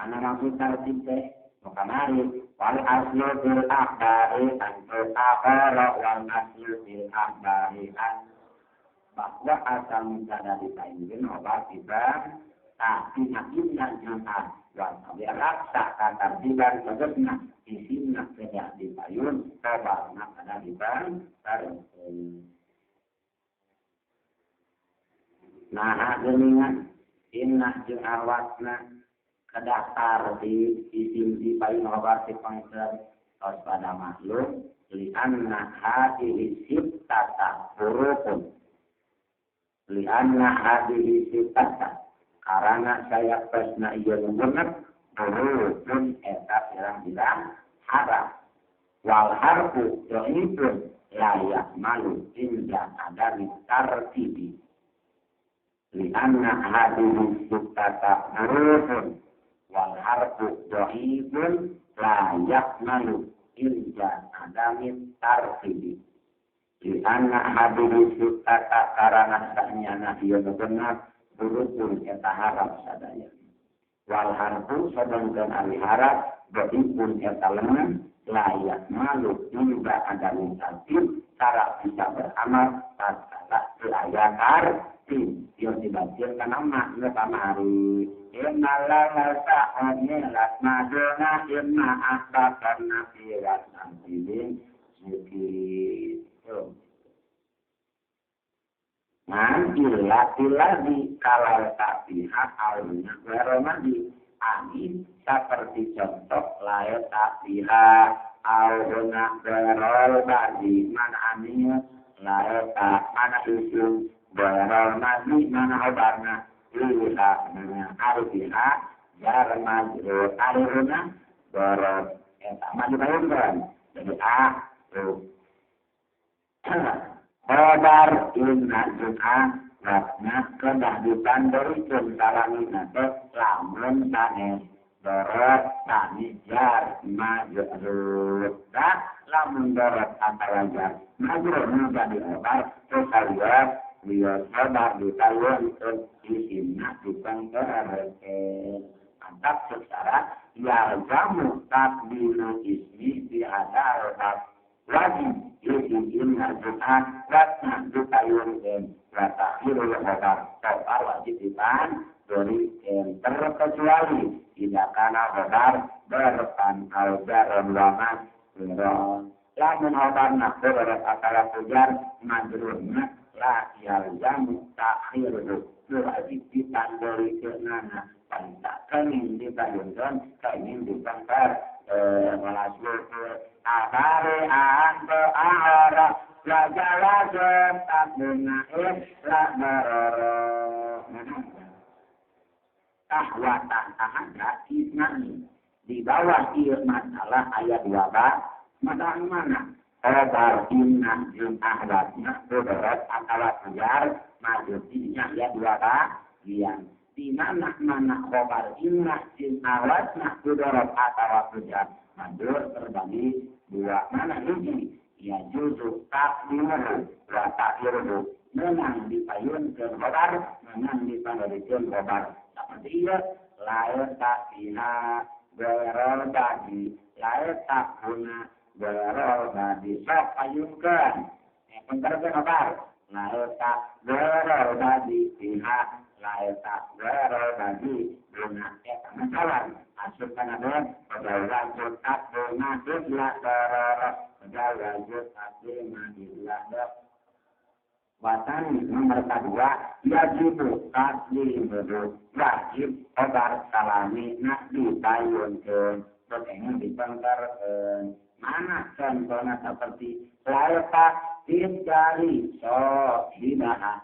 Mana maksud tartib teh? Nu kamari wal aslu fil akhbari antu akhara wal aslu fil akhbari an bahwa asal mubtada dipayunkeun khobar tiba tapi inna jeung wa raksa katartiban tegasna isimna kedah dipayun khobarna kedah dipantar. Nah geuningan inna jeung awatna kedaftar di isim di payun khobar si pangker tos pada maklum li anna hadhihi sittata hurufun li anna hadhihi sittata karena saya pesna ieu bener hurufun eta pirang-pirang haraf wal harfu dhaifun la ya'malu inda adami tartibi li anna hadhihi sittata hurufun wal harfu dhaifun la ya'malu inda adami tartibi li anna hadhihi sittata karana sanyana ieu bener hurufun eta haraf sadaya wal harfu sadangkeun ari haraf dhaifun eta lemah la ya'malu inda adami tartib cara bisa beramal tatkala teu aya tartib ieu dibaca kana makna kamari inna la sa'ani lasmaduna inna ahbakarna fi rasulin gitu. Man illa kalau tak pihak aluna weromadi amin seperti contoh lae tak pihak aluna weromadi mana amin lae tak mana isim weromadi mana obarna liha mana arbiha jar majrur aruna dorot eta mah dibayangkeun jadi a tu khobar inna jeung a kedah dipandorikeun salamina teh lamun sanes dorot sami jar majrur tah lamun dorot antara jar majrur nu jadi khobar teu saliwat wios khobar ditayunkeun isimna dipangkeun mantap secara yalzamu takdiru ismi bi hadal wajib isim inna ju'at ratna ditayunkeun wa ta'khirul khobar khobar wajib dipandorikeun terkecuali tidak kana khobar berpan al jaron wa majrur lamun khobarna berat akala pujar majrurna la yalzamu ta'khiruhu wajib dipandorikeunana tak kening dipayunkeun kening dipangkar walaslu abare anto ahara la jalaje takuna la baroro tahwa tahada isnani di bawah ieu masalah ayat 2 ba masalah mana khobar inna jeung ahdatna berat antara jar majrurnya ayat 2 ba yang di mana-mana khobar inna jeung awatna berat atawa jar majrur terbagi dua mana hiji ya juzu takdiruhu wa ta'khiruhu menang dipayunkeun khobar menang dipandorikeun khobar seperti ieu lae tak pihak berol badi lae tak guna berol badi sok payunkeun pengkerkeun khobar lae tak berol badi pihak lae tak berol badi guna eta masalah asup kana doa pada wajib takduna illa darara pada wajib takduna illa darara watan nomor kedua wajib takdimu wajib khobar salami nak dipayunkeun pengen dipangkarkeun mana contohnya seperti lae tak dicari so hibaha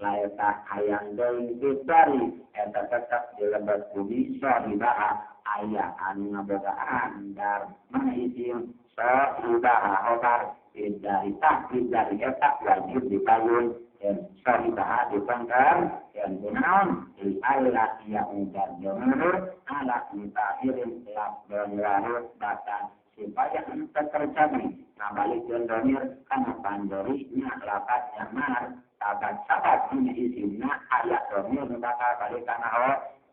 lae tak hayang deui dicari eta tetep di lembat bumi so hibaha aya anu ngabogaan dar mana isim so hibaha khobar dari tahdid dari eta wajib dipayun dan sahibaha dipangkar dan gunaon li alla ya'udar jamur ala mutahirin lafdhan wa batan supaya ente terjadi ngabalikeun domir kana pandorinya lafaznya mar tabat sabat ini isimna aya domir nu bakal balik kana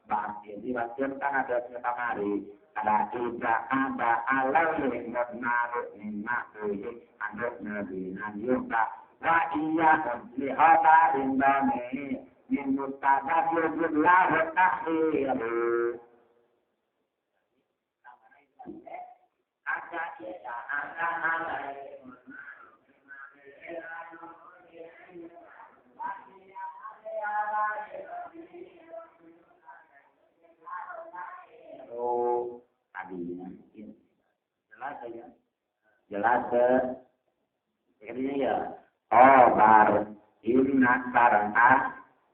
Ba'din diwasir kan ada kamari ada tidak ada alaihi naru mimma tuhi anduk nabinan yuka wa iya lihobarin bami min mustadab yujud lahu tahhiru ada tidak ada alaihi tadinya jelas ya jelas ya ya khobar inna sareng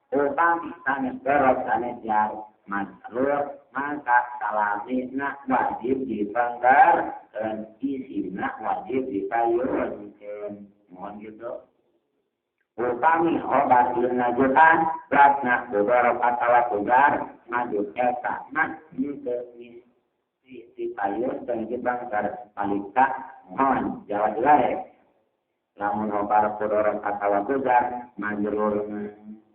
upami sanes dorop sanes jar majrur maka salamina wajib dipanggar dan isina wajib dipayunkeun mohon gitu upami khobar inna jutan ratna dorop atawa tugar maju eta mah henteu dipayun dan dibangkar palika mohon jawab jelek lamun khobar dorop atawa tugar majrur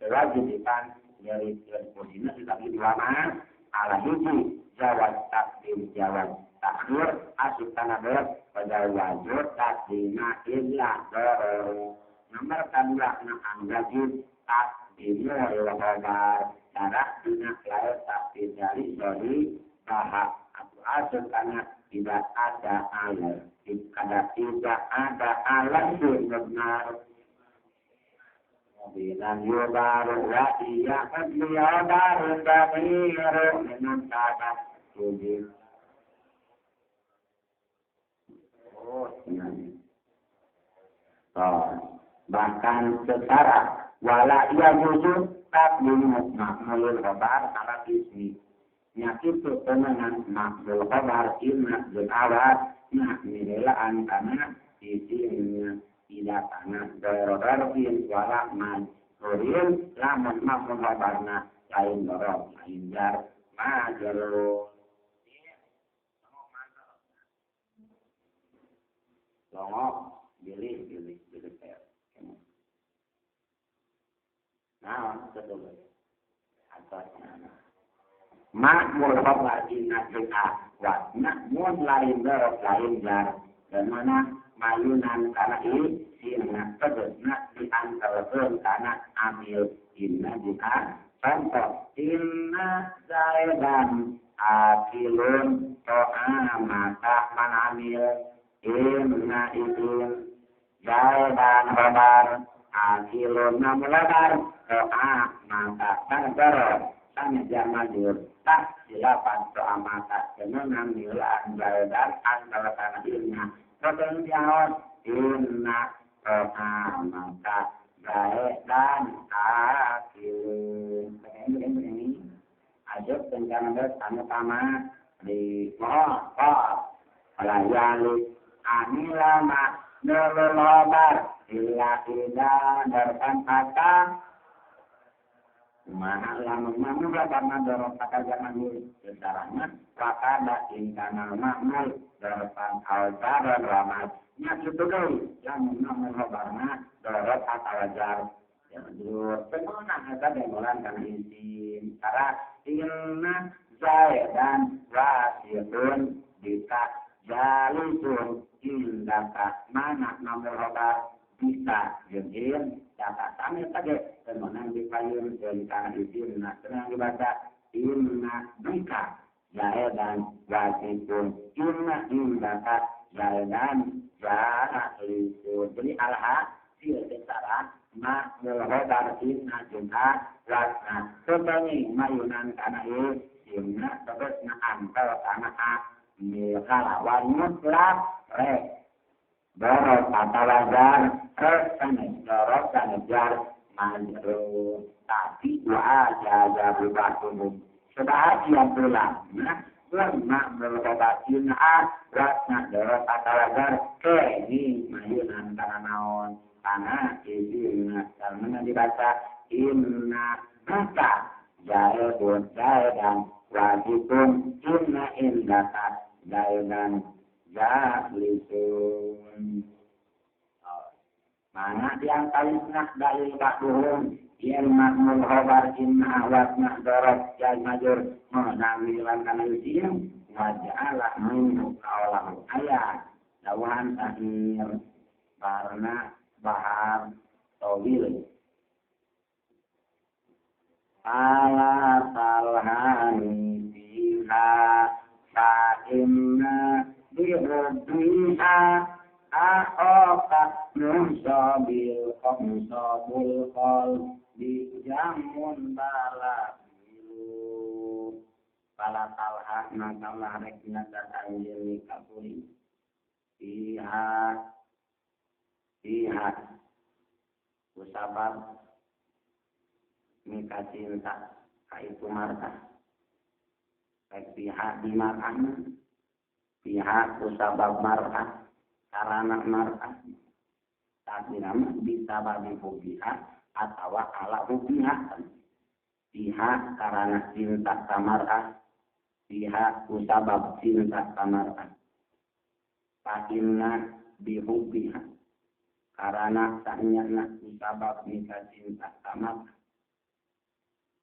wajib dipan dari posisinya tetapi dua mana ala hiji jawab takdim jawab takhir asuk tanah ber pada wajib takdima illa doror nomor kedua nah wajib takdim khobar darah dina laut takdim dari dari bahak atau asuk tanah tidak ada alat tidak ada alat benar bilang yubaru wa iya yubaru damiru dengan kata tujuh. Oh, ini. Oh, bahkan secara wala iya jujur takdimu makmulul khobar ala ismi. Nyakitu temenan makmul khobar inna jun awat nah mirelaan karena isimnya tidak tanah dorororfin wala mansurin lamun makmul khobarna lain dorong lain jar majrur. Longok bilih bilih bilih per. Nah, betul. Atasnya. Makmul khobar inna jun awat mun lain dorong lain jar dan mana mayunan karena inna tegesna diantarkeun kana amil inna jika contoh inna zaidan akilun to'amata man amil inna isin zaidan khobar akilun namulabar to'amata tanzaro sanajan majur tak silapan to'amata temenan milaan zaidan antara kana inna Rodong jawab inna to'amata zaidan akilun. Ini ajab tentang sama-sama di mohon layali anilama nulul illa ida darpan kata mana lamun mamul karena dorong kata zaman secaranya wakada ingkana mamul darpan aljaran ramat nya itu deui lamun mamul khobarna dorong kata wajar ya menurut pengonang eta dengolan kana isim cara inna zaidan wasitun bisa jalisun indaka mana mamul khobar bisa jeung data kami tadi temenan dipayun dan kana isimna tenang dibaca inna bika zaidan wasitun inna indaka zaidan jalisun. Jadi alhasil secara makmul khobar inna jumlah wasna contohnya mayunan kana isimna tegasna antar kana amil kalawan mutlak re dorot atawa jar sanes dorot sanes jar majrur tapi wa jaza ba'dhum sebahagian ulama makmul khobar inna wasna dorot atawa jar ke ini mayunan kana naon kana isimna karena dibaca inna bika zaidun zaidan wajibun inna indaka zaidan jalisun. Mana yang paling enak dalil ba'duhum Yen makmul khobar inna ahwatna dorot jar majrur menang milan kana isim waja'ala minhu qawlahu aya dawahan tahir barna bahar tawil ala talhani biha fa inna bi'udhiha a'oka musabil qamsabul qal bijamun bala bilu bala talha nakalah rek nyata anjeun kapuri biha biha kusabab mika cinta ka itu martah rek biha di mar'ahna biha kusabab mar'ah karana mar'ah tapi nama bisababi biha atawa ala biha biha karana cinta ka mar'ah biha kusabab cinta ka mar'ah fa inna bihubbiha karana sanyana kusabab mika cinta ka mar'ah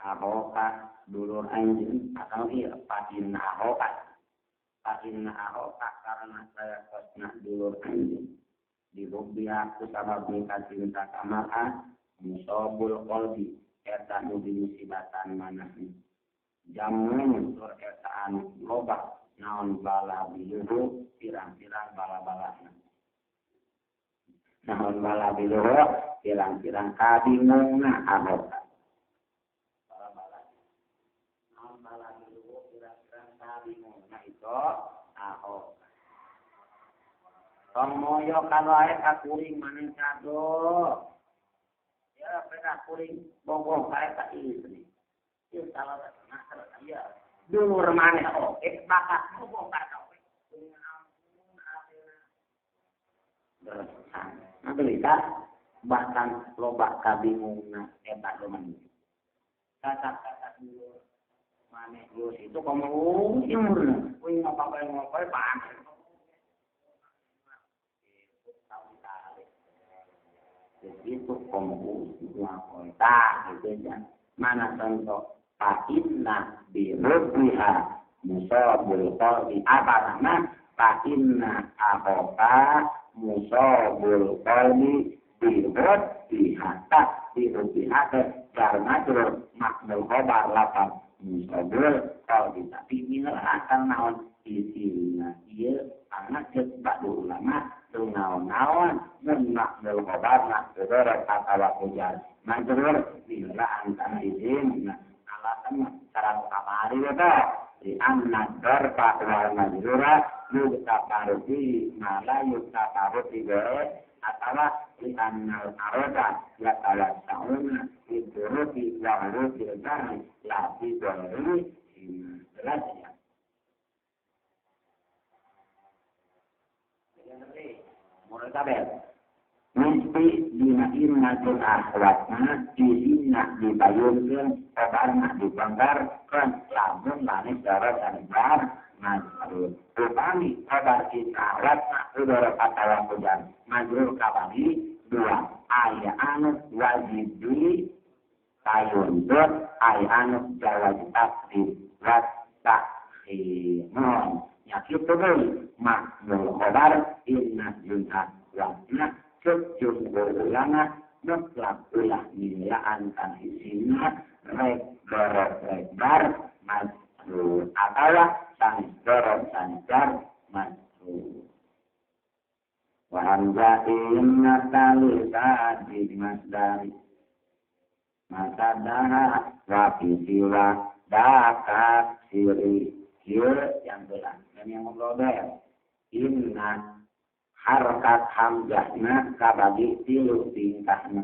ahoka dulur anjeun atau ieu fa inna ahoka karena saya kosna dulur anjeun dihubbiha kusabab mika cinta ka mar'ah musobul qalbi eta nu dimusibatan manahna jamun tur eta anu loba naon bala biluhu pirang-pirang bala-balana naon bala biluhu pirang-pirang kabingungna ahoka bala-bala naon bala biluhu pirang-pirang kabingungna itu ahoka tong moyo kan wae ka kuring maneh kado ya pernah kuring bogoh kae ka istri ieu salah nah iya dulur maneh oke bakat bogoh ka oke ampun atena beresan nah bahkan loba kabingungna eta lumayan kata-kata dulur maneh geus itu komo umurna kuing ngopo-ngopo panen itu komo ngakon gitu ya. Mana contoh fa inna bi rubbiha musabul qalbi apa nama fa inna ahoka musabul qalbi bi rubbiha bi rubbiha karena majrur maknul khobar lafaz musabul qalbi tapi mineralkan naon isina ieu anak ceuk ba'du ulama teu naon-naon mun maknul khobarna dorot atawa ujar majrur mineralkan kana isim alasan cara kamari eta di anna darfa wal majrura yuktafaru fi ma la yuktafaru fi atawa li annal arada ya tawassa'una fi duruti wa urutil barri la fi dharri jelas ya. Mulai tabel mesti dina inna jeung akhwatna isina dipayunkeun kabarna dibanggarkeun lamun lanis darat anu majrur upami kabar kita akhwatna udara atawa hujan majrur kabagi dua aya anu wajib di payunkeun aya anu jawaz takdim wa takhir nya kitu deui maknul khobar inna jeung akhwatna cek jumhur ulama mutlak ulah milaan kan isina rek dorot rek bar majrur atawa sanes dorot sanes jar majrur wa hamza inna talisa di masdari masadaha wa fi siwa dakat siri ieu yang belah dan yang ngobrol inna harkat hamzahna kabagi tilu tingkahna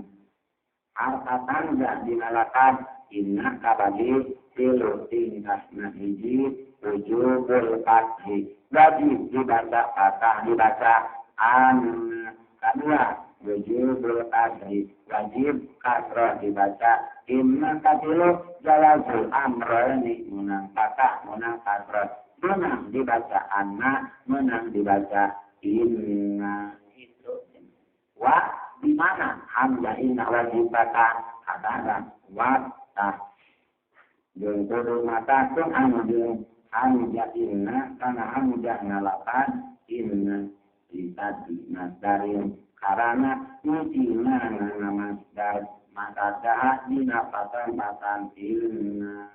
harkat hamzah dina lakad inna kabagi tilu tingkahna hiji wujubul fathi wajib dibaca fathah dibaca an kadua wujubul kasri wajib kasrah dibaca inna katilu jalazul amrani menang fathah menang kasrah menang dibaca anna menang dibaca inna itu wa Di mana hamzah inna wajib patah katakan watah jeung kudu matahkeun anjeun hamzah inna kana hamzah ngalapan inna ditadi masdarin karana nyucina ngana masdar maka daha dina patan-patan inna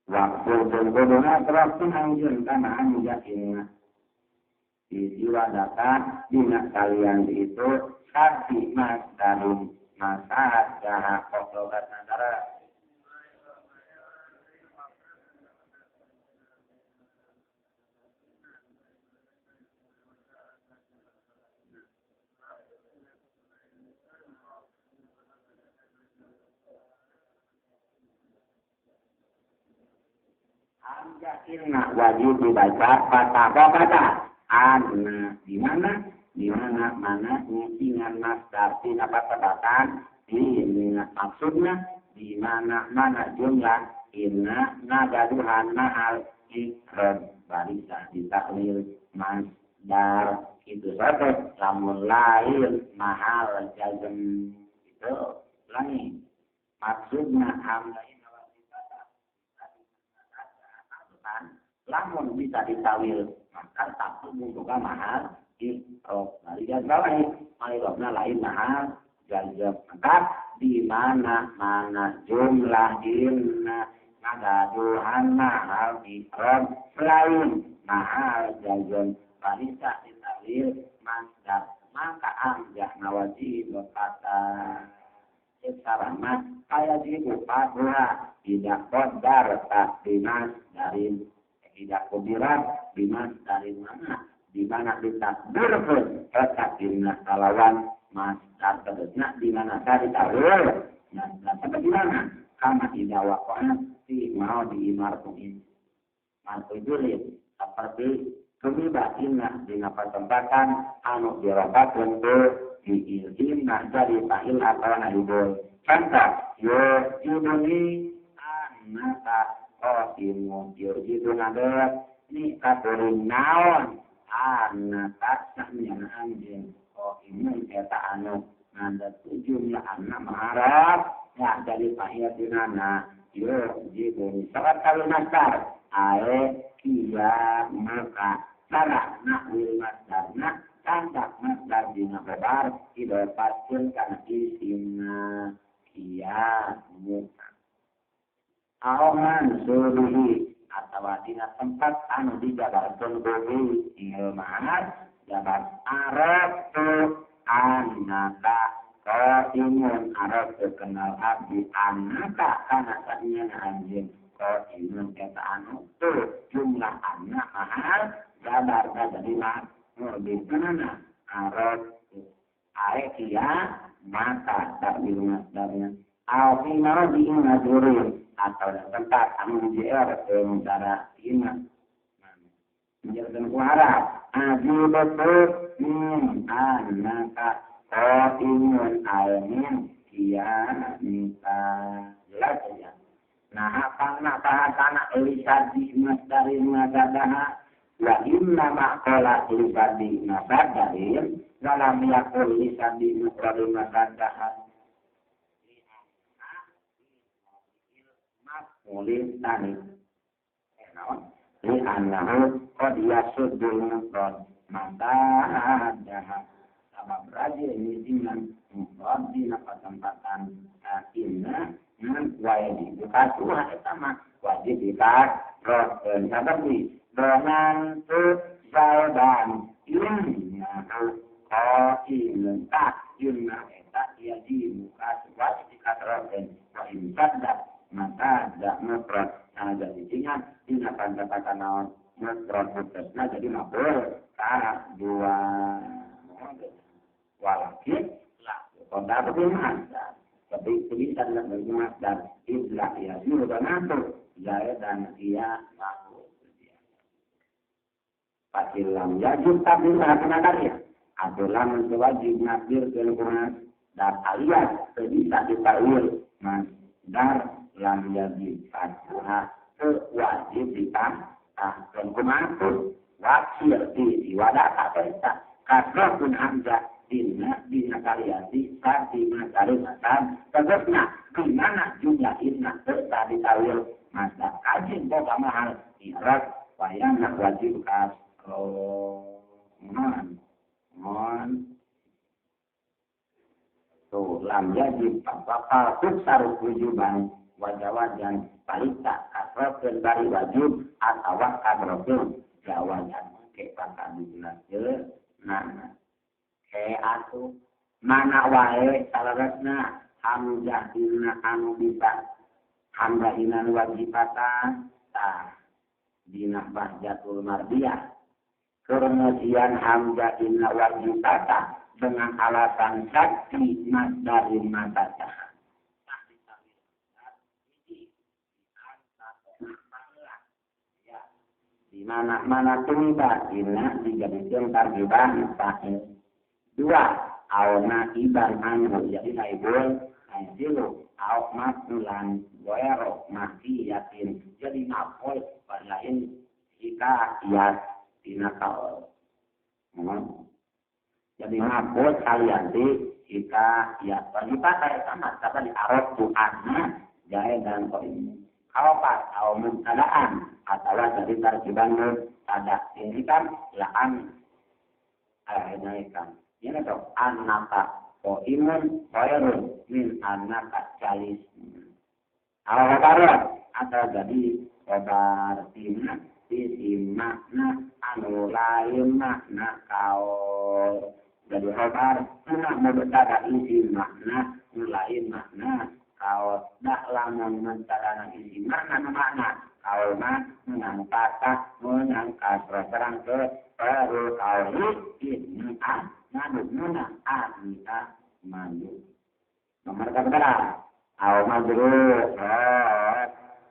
waktu jeung kudu ngaterapkeun anjeun kana hamzah inna di jiwa data dina kalian itu hati masdarin masa daha koklogat antara hamzah inna wajib dibaca patah kata anna di mana mana nyicingan masdar tina patatan ini maksudnya di mana mana jumlah inna nagaduhan mahal ikron barisa ditaklil masdar itu saja lamun lain mahal jazm itu lagi maksudnya hamzah inna wajib patah lamun bisa ditawil maka takut membuka mahal ikrob dari lain malirobna lain mahal jazm maka di mana mana jumlah inna ngagaduhan mahal ikrob selain mahal jazm barisa ditawil masdar maka amjah wajib kata sarana kaya dibuka tidak qadar tak dimas dari tidak kudirat dimas dari mana di mana ditakdirkeun tetap dina kalawan masdar tegasna di mana tadi tawil nah sampai di mana kama tidak waqa'at fi mau diimartuin martujulin seperti tumiba inna dina patempatan anu dirobatkeun ku diilhimna jadi fa'il atau naibul fanta yo yuduni annaka qaimun yurjidu nade ni katurin naon anaka samiana anjeun qaimun eta anu nanda jumlah anna maharap ya jadi fa'il dinana yurjidu salat kalau masdar ae kia maka cara nakwil masdarna tandak masdar dina khobar idopatkeun kana isimna kia muka aoman suruhi atawa dina tempat anu dijabarkeun kuwi ieu mahar jabar aratu anaka qaimun aratu kenal abdi anaka kana sanyana anjeun qaimun eta anu teu jumlah anna mahar jabar jadi mah ngorbitkeunana aratu ae kia maka takwil masdarnya au fi mawdi'in majrurin atau tempat anu JR cara ina menjelaskan kuharap ajibatu min anaka qaimun almin kia minta jelas ya. Nah apa nak bahasana lisadi masdarin masadaha wa inna maqala lisadi masadarin dalam yakul lisadi masdarin masadaha maf'ulin tani li annahu qad yasuddul mufrad maka adaha sabab raji nyizingan mufrad dina patempatan inna ngan wajib dikasuha eta mah wajib dikasrohkeun saperti donan tu zaidan innahu qaimun ta inna eta yajibu wajib dikasrohkeun wa in sadda maka ada mufrad nah jadi ingat dina kata naon mufrad mufradna jadi maf'ul ka dua walakin la qadar bil masdar tapi tulisan dan masdar ibla ya yurbanatu zaidan ia maf'ul Fa'ilam yajib tabir hakna karya atau lamun wajib nakdir keun dan alias bisa ditakwil masdar lam yajib fathuha wajib ditambahkan kumaha wakil di iwadah eta kasrahun hamzah inna dina kalianti satima karimatan tegasna di mana jumlah inna serta ditawil masa kajin boga mahal i'rab wayangna wajib kasroh mon tuh lam yajib bakal tuksar wujuban wajawajan palita kasrohkeun bari wajib atawa kasrohkeun jawajan ke bakal dijelaskeun nah ke atuh mana wae saleresna hamzah dina anu bisa hamzah dina wajibatan tah dina bahjatul mardiyah kemudian hamzah dina wajibatan dengan alasan sakti masdarin matata. Di mana-mana tumiba dina dijadikan tarjiban fa'il. Dua, au naiban anhu jadi naibul aizilu au maf'ulan ghairu mahdiyatin jadi maf'ul lain hikayat dina kaul. Jadi maf'ul kalian di hikayat. Wajibata sama kata di arab anna jae dan qaim. Kaopat au mubtadaan atau jadi tarjiban mubtada ini kan laan naikan. Ini tuh annaka qaimun khairun min annaka jalis. Al khabar atau jadi khabar tina isi makna anu lain makna kaul. Jadi khabar tina mubtada isi makna anu lain makna kaul. Dah lamun mubtada isi makna makna kaul mah menang patah menang kasrah terang ke baru kaul ini ah madu nuna anita madu. Nomor berapa? Au majrur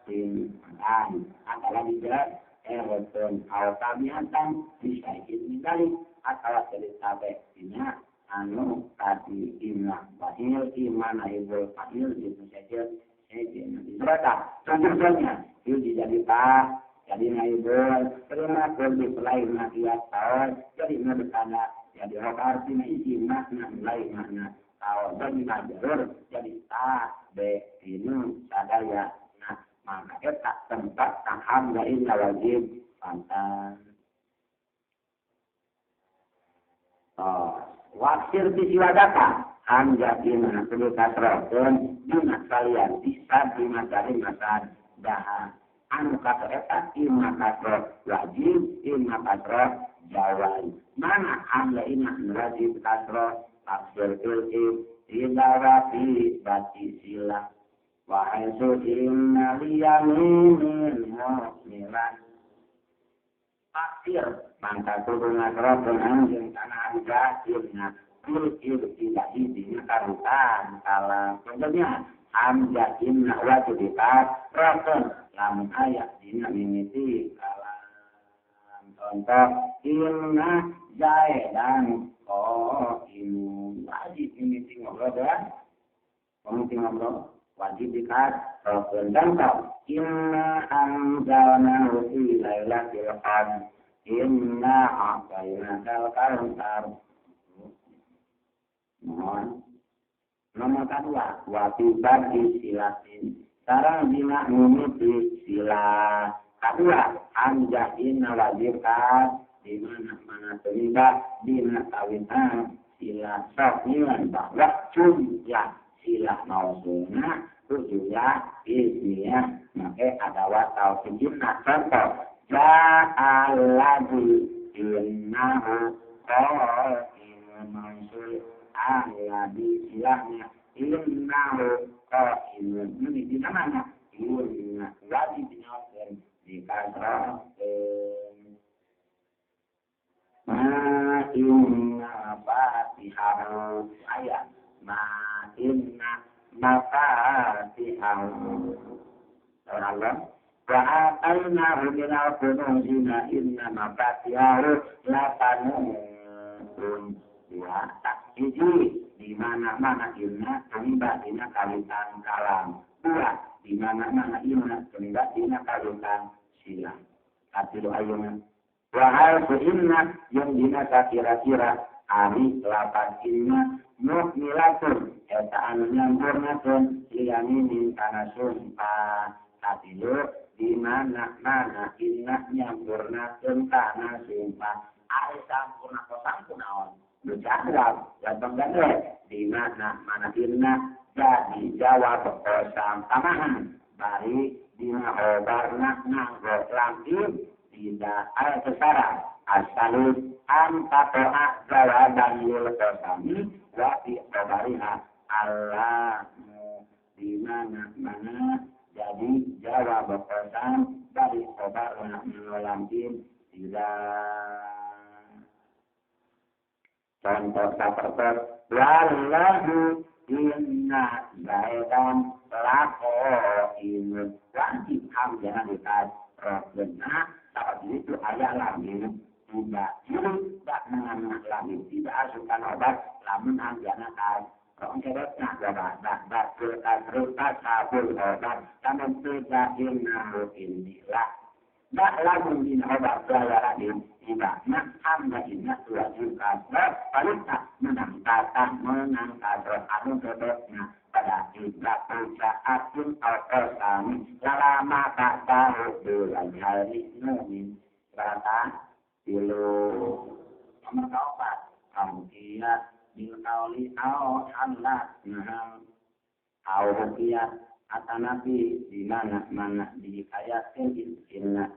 tin an atau tidak erotun au tabiatan bisa izin kali atau dari tabe dina anu tadi imla fa'il imana ibul fa'il itu saja saja berapa contohnya itu jadi ta jadi naibul terima lebih lain ia tahu jadi mubtada jadi rokar tina isi makna lain makna tahu jadi majrur jadi ta be inu sadaya nah maka eta tempat hamzah inna wajib pantan oh wasir bisiwadaka hamzah inna kudu kasrohkeun dina kalian bisa dina dari masa daha anu kata eta imma kasroh wajib imma kasroh jawaz mana hamzah inna wajib kasroh tafsir il idawati bati sila wa haitsu inna liyaminin mu'milan tafsir mangka kudu ngasrohkeun anjeun kana hamzah inna il tidak dina karutan kala contohnya hamzah inna wajib dikasrohkeun lamun aya dina mimiti kalam contoh inna zaidan qaimun wajib mimiti ngobrol kan mimiti ngobrol wajib dikasrohkeun contoh inna anzalnahu fi lailatul qadr inna a'tainakal kautsar. Mohon nomor kedua wa fi bagi silatin sareng dina mimiti sila kedua hamzah inna wajib di mana-mana tumiba dina kawitan sila sok nilai bahwa jumlah sila mausulna jumlah ismiyah maka ada watau sejumlah contoh ja'alladzi innahu qaimun mausul alladzi silahnya innahu qaimun ini di mana inna wajib dinaoskeun dikasrohkeun ma inna fatihahu ayat ma inna mafatihahu Allah wa atainahu minal kunuzi ma inna mafatihahu latanun dua tak hiji di mana-mana inna tumiba dina kawitan kalam dua di mana-mana inna tumiba dina kawitan sila katilu ayungan wa harfu inna yang dina kira-kira Ari lapan inna mukmilatun eta anu nyampurnakeun liyaminin kana sumpah. Katilu di mana-mana inna nyampurnakeun kana sumpah. Ari sampurna kosam kunaon? Nu jawab lambang gande di mana-mana inna jadi jawab kosam tamahan. Bari dina khobarna nganggo lamim tidak ada sesara. Asalus antatoa jawaban lil qasami wa fi khabariha Allah di mana-mana jadi jawab qasam dari khabarna lamim tidak. Contoh sapertos wallahu inna zaidan laqa'imun wajib hamzah dikasrahkeun saat itu aya lamim tidak tidak mengenal lamim tidak asupan obat lamun hamzahna kasrah kedotna jawab batul kasrul kasabul obat lamun tidak innahu inilah dak lamun dina obat lamim tidak nak hamzah inna wajib kasrah paling tak menang kata menang kasrah anu kedotna pada tidak usahatun al-qasami lama tak tahu bulan hari numin rata tilu nomor kaopat tauqiyat bil qauli au halat nah au ruqiyat atanabi di mana-mana dikayakeun inna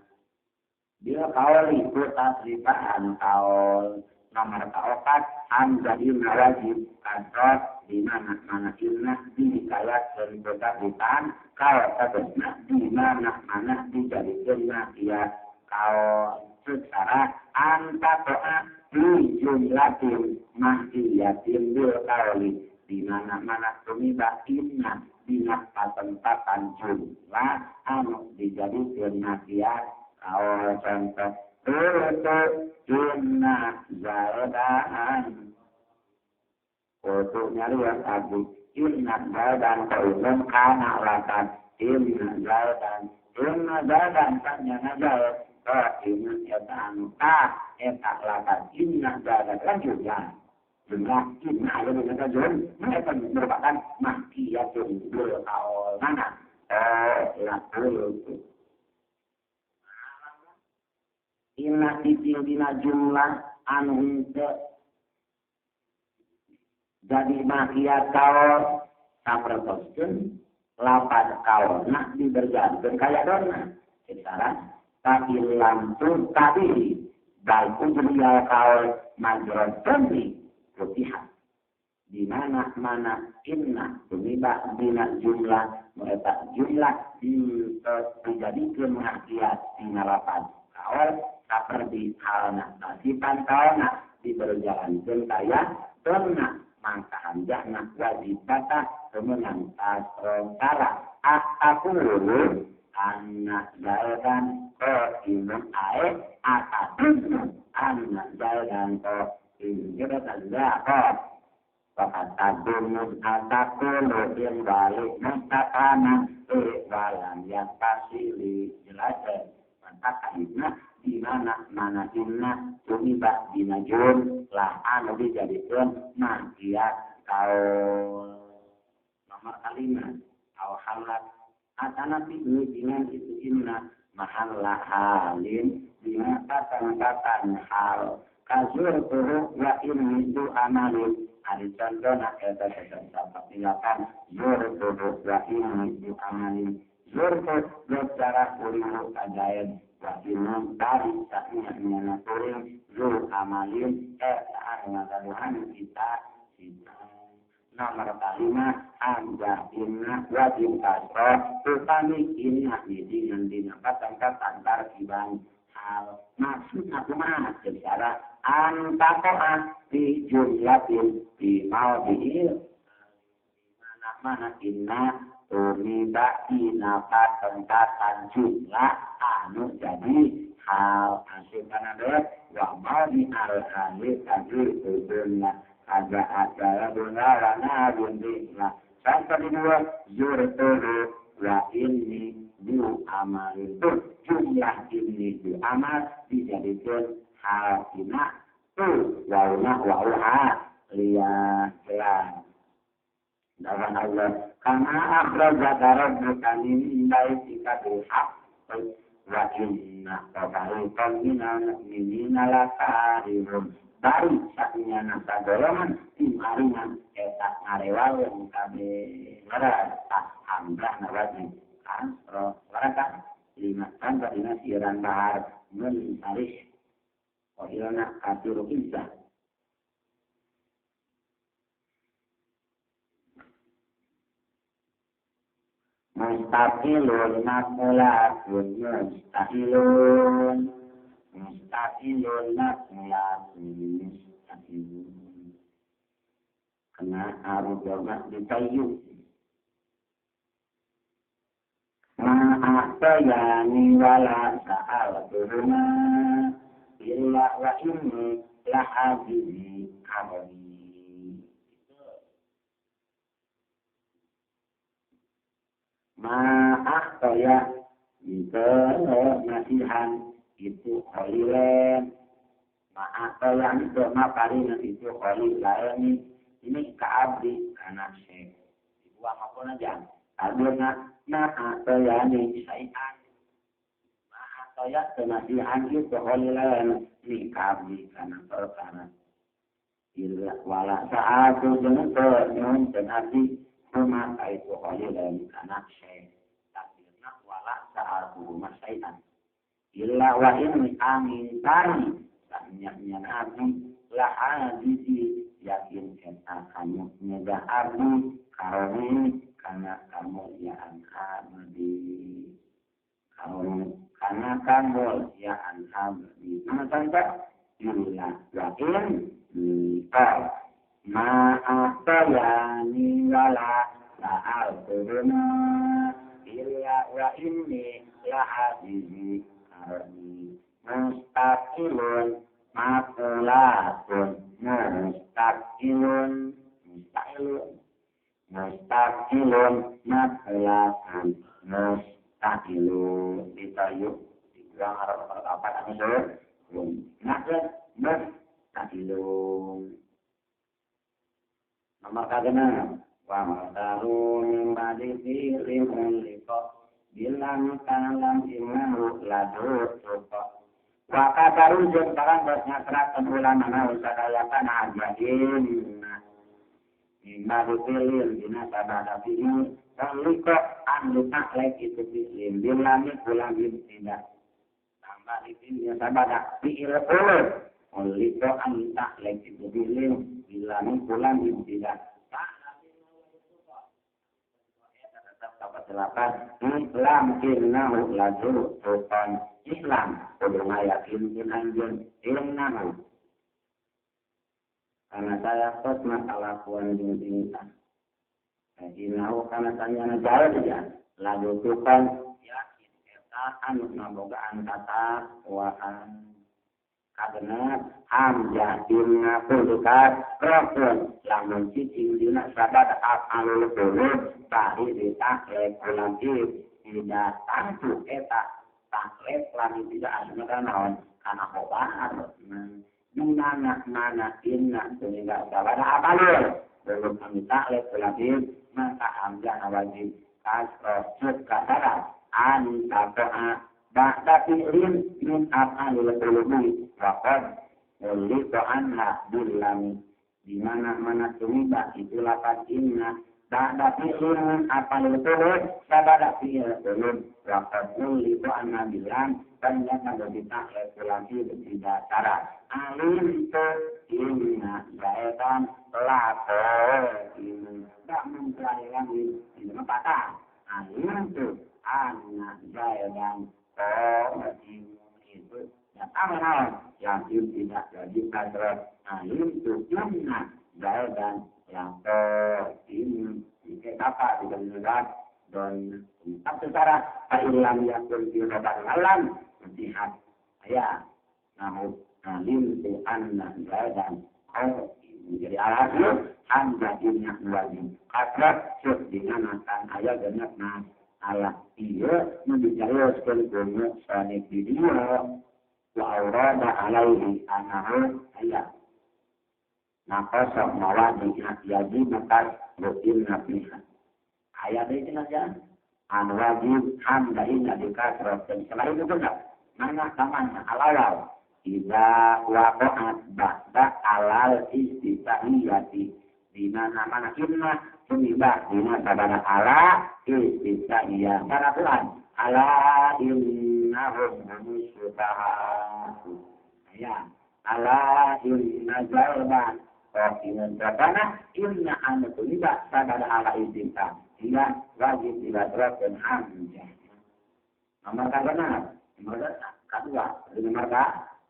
bil qauli ku tasrifan qaul nomor kaopat hamzah inna wajib kasrah di mana-mana inna dikayakeun tasrifan kalau tegasna di mana-mana dijadikeun ya kaul secara antatoa li jumlatin mahdiyatin bil qauli di mana-mana tumiba inna dina patempatan jumlah anu dijadikeun mahdiya kaul contoh inna zaidan untuk nyari yang tadi inna zaidan qaulun kana lakan inna zaidan tanyana zaid inna eta anu ta eta lakan inna zaidan kan jumlah inna aya dina jumlah eta merupakan mahkiyatun bil qaul mana lakul inna titil dina jumlah anu henteu jadi mahkiyat kaul sapertoskeun lapad kaulna diberjankeun kaya donna secara ta'il lam tadi bal ujriyal kaul majrad tanbi futihat di mana-mana inna tumiba dina jumlah eta jumlah dijadikeun mahkiyat dina lapad kaul saperdi halna tasipan kaulna diberjalankeun kaya donna mangka hamzahna wajib patah kemenang tasrotara aqulu anna zaidan qa'imun ae atadunnu anna zaidan qa'imun jadatan zaqa faqad tadunnu ataqulu in balik mustaqana walam yaktasili jelas maka inna di mana-mana inna tumiba dina jumlah anu dijadikeun mahkiyat kaul nomor kalima au halat atanapi dengan itu inna mahalla halin dina patangkatan hal kazur turu wa inni du amalin ari contona eta sapatilakan zur turu wa inni du amalin zur turu cara kuring kajaen wa inna dari saknya kuring zur amalin eta anu ngagaduhan kita nomor kalima hamzah inna wajib kasrah utami inna dengan dina patangkatan tarkiban hal maksudna kumaha secara antatoa bi jumlatin bi maudhi'il mana-mana inna tumiba dina patangkatan jumlah anu jadi hal asupana deui wa maudhi al hali tadi jumlah ada acara bunarana bundina sampai dua zurtuhu wa inni du amal itu jumlah ini du amal dijadikan hal ina Tu wauna wauha liya jelas. Dan Allah kama akhrajaka rabbuka min baitika bil haqq wa inna fariqan minal mu'minina lakarihun. Bari saknyana sagolongan tim aringan eta ngarewaweun kabeh waras hamzah nawajib kasro waraka lima tambah dina siran bahar mun tarikh qilna katiru izzah mustaqilun maqulatun mustaqilun mustaqilun maqulatun mustaqilun kena arudoma ditayu ma'atayani wala sa'altuhuma illa wa inni lahabibi abadi. Ma'ataya itu nasihan itu kholilen ma'ataya itu maparinan itu kholilen ini keabdi anak syekh dibuang apa aja aduna ma'atayani syai'an ma'ataya nasihan itu kholilen ini keabdi anak perkara illa wala sa'atu jenentu nyun dan abdi maka itu kholilen anak syekh takdirna wala sa'atu masyai'an illa wa inni amin tari sanyanya abdi la hadisi yakin eta kamu nyegah abdi karoni karena kamu ya abdi karoni karena kamu ya abdi mana sampai illa wa inni ma'atayani wala sa'altuhuma illa wa inni lahabibi karoni mustaqilun maqulatun mustaqilun mustaqilun mustaqilun maqulatun mustaqilun ditayu dibuang arah apa anu sebut mustaqilun nomor kagena wa madaru min ba'di fi'lin liqa bilang kalam innahu ladu tuqa wa kataru jeung barang geus ngaterakeun ulama na usadayakan ajain mimma fi'lin dina sabada fi'il liqa an taklek itu fi'lin bilami ulang tidak tambah fi'il sabada fi'il liqa an taklek itu fi'lin bilami ulang tidak delapan Islam innahu ladu tuqan Islam kudu ngayakinkeun anjeun innahu karena saya kos masalah kelakuan jeung tingkah innahu kana sanyana jauh dia ladu tuqan yakin eta anu ngabogaan katakwaan kabener hamzah dina kudukat rokun lamun cicing dina sabat afalul qulub bari ditaklek ulang tidak tangtu eta taklek lamun tidak asna kana naon kana khobar mana mana inna sehingga sabat afalul belum kami taklek ulang maka hamzah wajib kasroh kasara an taqa'a ba'da fi'lin min af'alil qulubi waqad ulita anha billami di mana-mana tumiba itu lafaz inna ba'da fi'lin min af'alil qulub sabada fi'il qulub waqad ulita anha billam ternyata berita lagi tidak cara alim tu inna zaetan laqo ini tak mempelai lagi ini patah alim tu anna zaetan itu yang amal yang tidak jadi kasrat alim tujuannya dan yang ini apa tidak jelas dan tetap secara ilam yakun di robat alam melihat ya namun alim tu anna dan menjadi alhasil hamzahnya wajib kasrat dinamakan ayat genep nah alah iya membicarakan kuno sanik di dia Wa aurada alaihi annahu aya naqasa mawadi'a yajibu kasru inna fiha aya deui cenah jalan an wajib hamda inna dikasrakeun selain itu enggak mana kamana alawal idza waqa'at ba'da alal istita'iyati di mana-mana inna tumiba dina sabada ala istita'iyah karapulan ala innahum humus-sufaha ya ala inna jalban qa'iman kana inna anu tumiba sabada ala istita'iyah wajib dibatrakeun hamzah nomor kadana nomor kedua nomor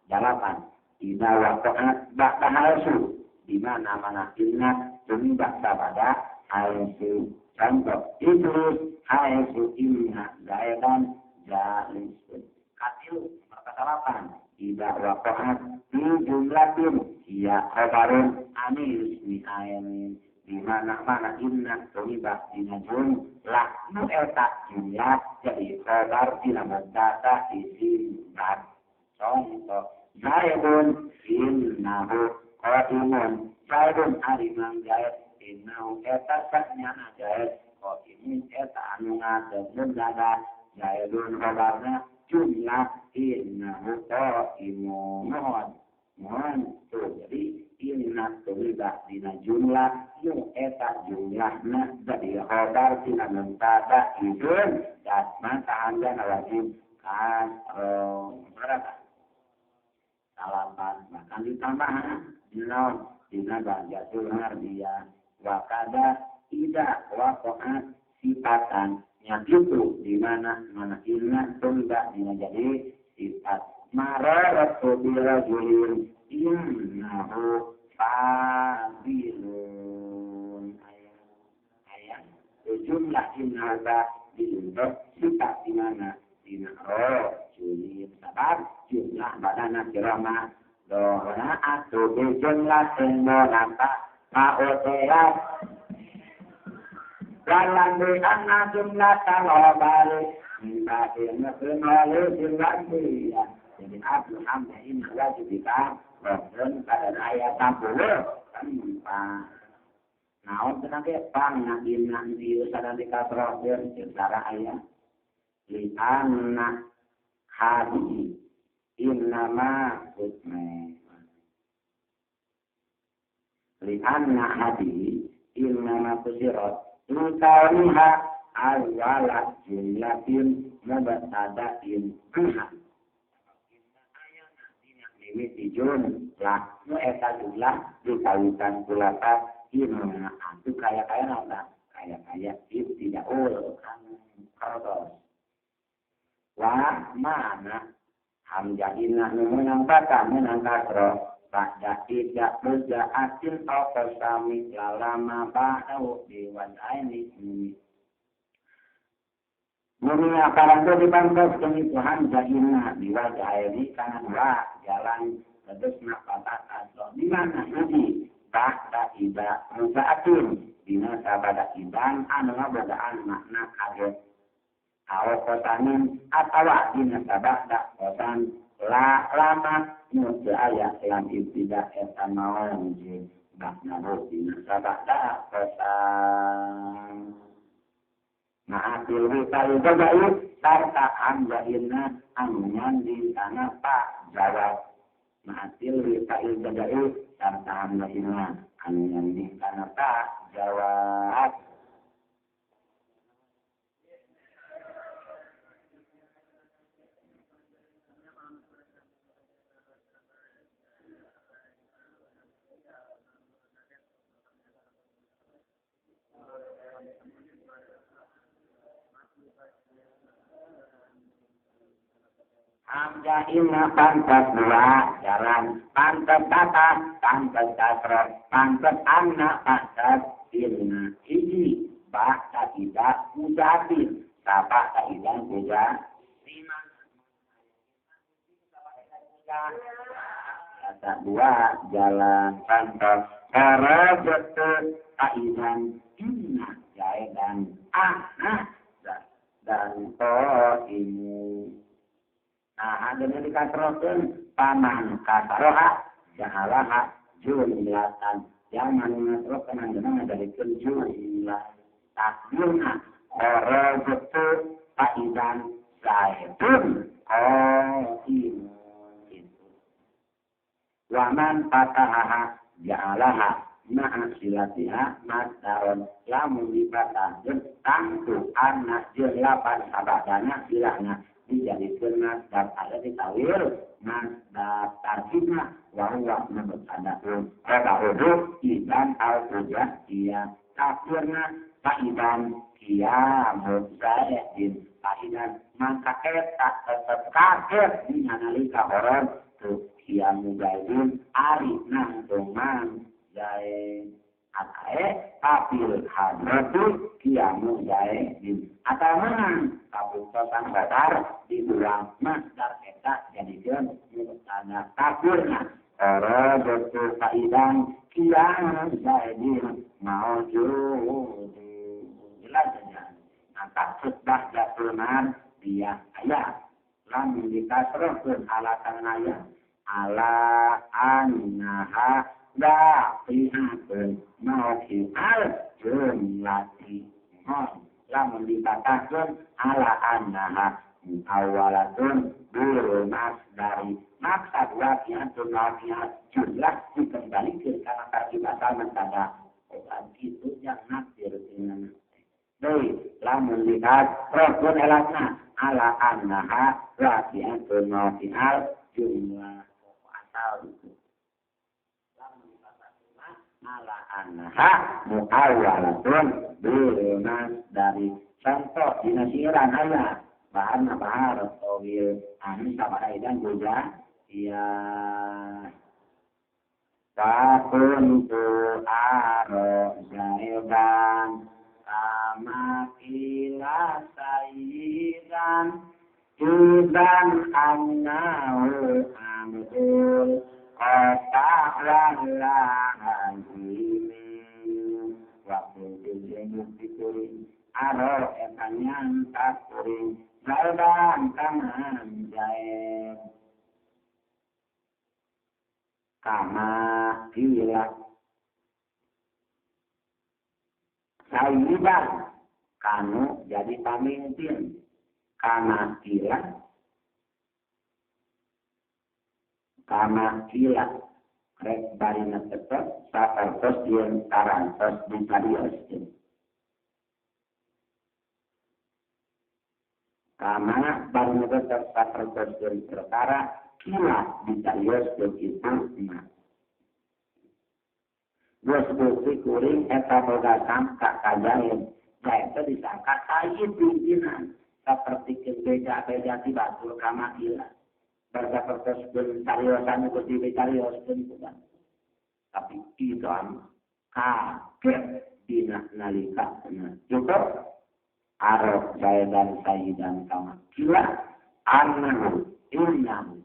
dalapan idza waqa'at ba'da halsu di mana-mana inna tumiba sabada halsu contoh idrus halsu inna zaidan jalisun katilu nomor kedelapan idza waqa'at fi jumlatin hiya khabarun anil ismi ainin di mana-mana inna tumiba dina jumlah nu eta jumlah jadi khabar dina mubtada isim ba'd. Contoh zaidun innahu qaimun zaidun ari mang zaid innahu eta saknyana zaid qaimun eta anu ngadeg mubtada zaidun khabarna jumlah innahu qaimun mohon tuh jadi inna tumiba dina jumlah nu eta jumlahna jadi khabar dina mubtada isim dan maka hamzah wajib kasroh berapa salapan bahkan ditambah dina dina bajatul harbiya wa kada ida waqa'at sifatan nya kitu di mana mana inna tumiba dina jadi sifat mararatu bi rajulin innahu fadilun ayat jumlah inna diundur sifat di mana dina rajulin sabab jumlah badana kirama dohna atu bi jumlatin monata ma'utiyat walan bi anna jumlah talobal minta ilmu jumlah dia jadi abdul hamzah ini wajib kita rohun pada ayat 64 naon cenah ge pangna inna di usaha di kasrohkeun secara ayat li anna hadi innama hukme li anna hadi innama kusirat mutawiha awala jumlatin mubtada'in anha mimiti jumlah nu eta jumlah dikawitan kulata inna atuh kaya-kaya naon kaya-kaya ibtidaul kartos wa mana hamzah inna nu meunang bata meunang kasroh ba'da ida muzaatin aw qasami lalama ba'u biwadaini mumi akaran tu dipangkas itu hamzah inna biwadaini kana dua jalan terusna patah kasroh di mana hiji ba'da ida muzaatin dina sabada idan anu ngabodaan makna kaget aw kosanin atawa dina sabada kosan la lama nu teu aya lam ibtida eta maon jeung makna dina sabada kosan ma'atil wisal jadai sarta hamzah inna anu nyandi kana pak jawab ma'atil wisal jadai sarta hamzah inna anu nyandi kana pak jawab. Hamzah inna pantas dua jalan, pantas patah, pantas kasroh, pantas anna, pantas inna. Hiji ba'da ida mujatin, sapa ta ida muja lima. Kata dua jalan pantas karajat taidan inna jaidan anna dan to ini. Nah, Saha geuna dikasrohkeun paman kasaroha jahalaha jumlatan. Jangan ngasrohkeun anjeunna ngajadikeun jumlah. Takdirna kharajtu faidan zaidun qaimun gitu. Wa man fatahaha ja'alaha ma'a silatiha masdaron lamun dipatahkeun tangtu anna jeung lapan sabadana silahna dijadikeun masdar aya ditawil masdar tarkibna wa huwa mubtada'un qada'uhu idan al-hujjah iya takdirna faidan qiyamu zaidin faidan maka eta tetep kaget dina nalika horor tu qiyamu zaidin ari nangtungan zaid atae kafil hadratu qiyamu zaidin atau menang kaputusan batar diulang masdar eta jadikeun mubtada takdirna kharajtu faidan qiyamu zaidin maujud jelas saja. Maka khutbah jatunan dia ayat lamun dikasrohkeun alasan ayat ala annaha daqihatun mauqi'al jumlati lamun dikatakeun ala annaha awalatun bil masdari maksad waqi'atun waqi'at jumlah dikembalikan karena terjemahan mentada obat itu yang nakdir dengan deui lamun dikasrohkeun elatna ala annaha waqi'atun mauqi'al jumlah asal itu ala annaha muawalatun bil masdari contoh dina siiran aya baharna bahar tawil anu sabaidan juga iya fakuntu aro zaidan kama qila sayyidan idan annahu amdul waktu dikuring aro etanyan takuring zaidan kaman zaid kama kila sayyidan kanu jadi pamimpin kama kila kama kila rek barina tetep sapertos yen tarantos diparioskeun kama barina tetep sapertos yen perkara kila diparioskeun itu mah geus bukti kuring eta boga sangka ka jaen jaen teh disangka sayyid pimpinan saperti beda-beda ti batur kama kila bersapertos cariosan ikuti carioskeun itu kan tapi idan kaget dina nalika cukup arab zaidan sayyidan kama kila annahu innahu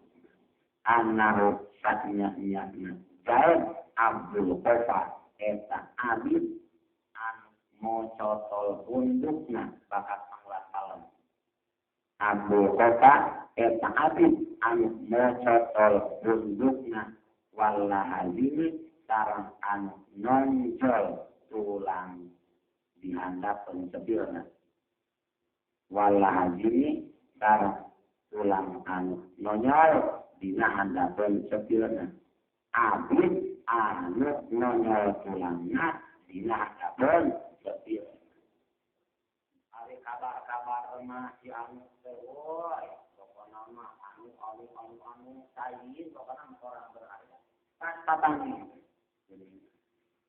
annahu satnya nyatna zaid Abdul Qafa eta abid anu mocotol pundukna bakat manglat palem Abdul Qafa eta abid anu mocotol pundukna wallahazini sareng anu nonjol tulang di handapeun sepilna wallahazini sareng tulang anu nonyol dina handapeun sepilna abid anu nonyol tulangna dina handapeun sepilna ari kabar-kabar mah si anu teh woi pokona mah anu anu anu anu sayin pokona orang berada pas papangi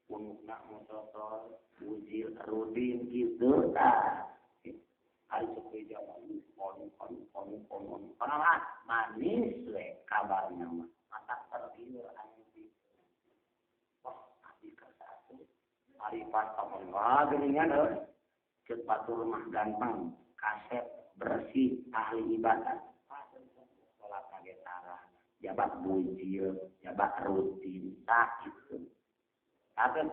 punukna mototol bujil rudin gitu tah ari sok jawa anu anu anu anu anu manis we kabarna mah mata tergiur anu gitu wah abdi satu ari pas papangi geuningan euy ceuk batur mah ganteng kasep bersih ahli ibadah salat kage tarah jabat bujil jabat rutin tah itu tapi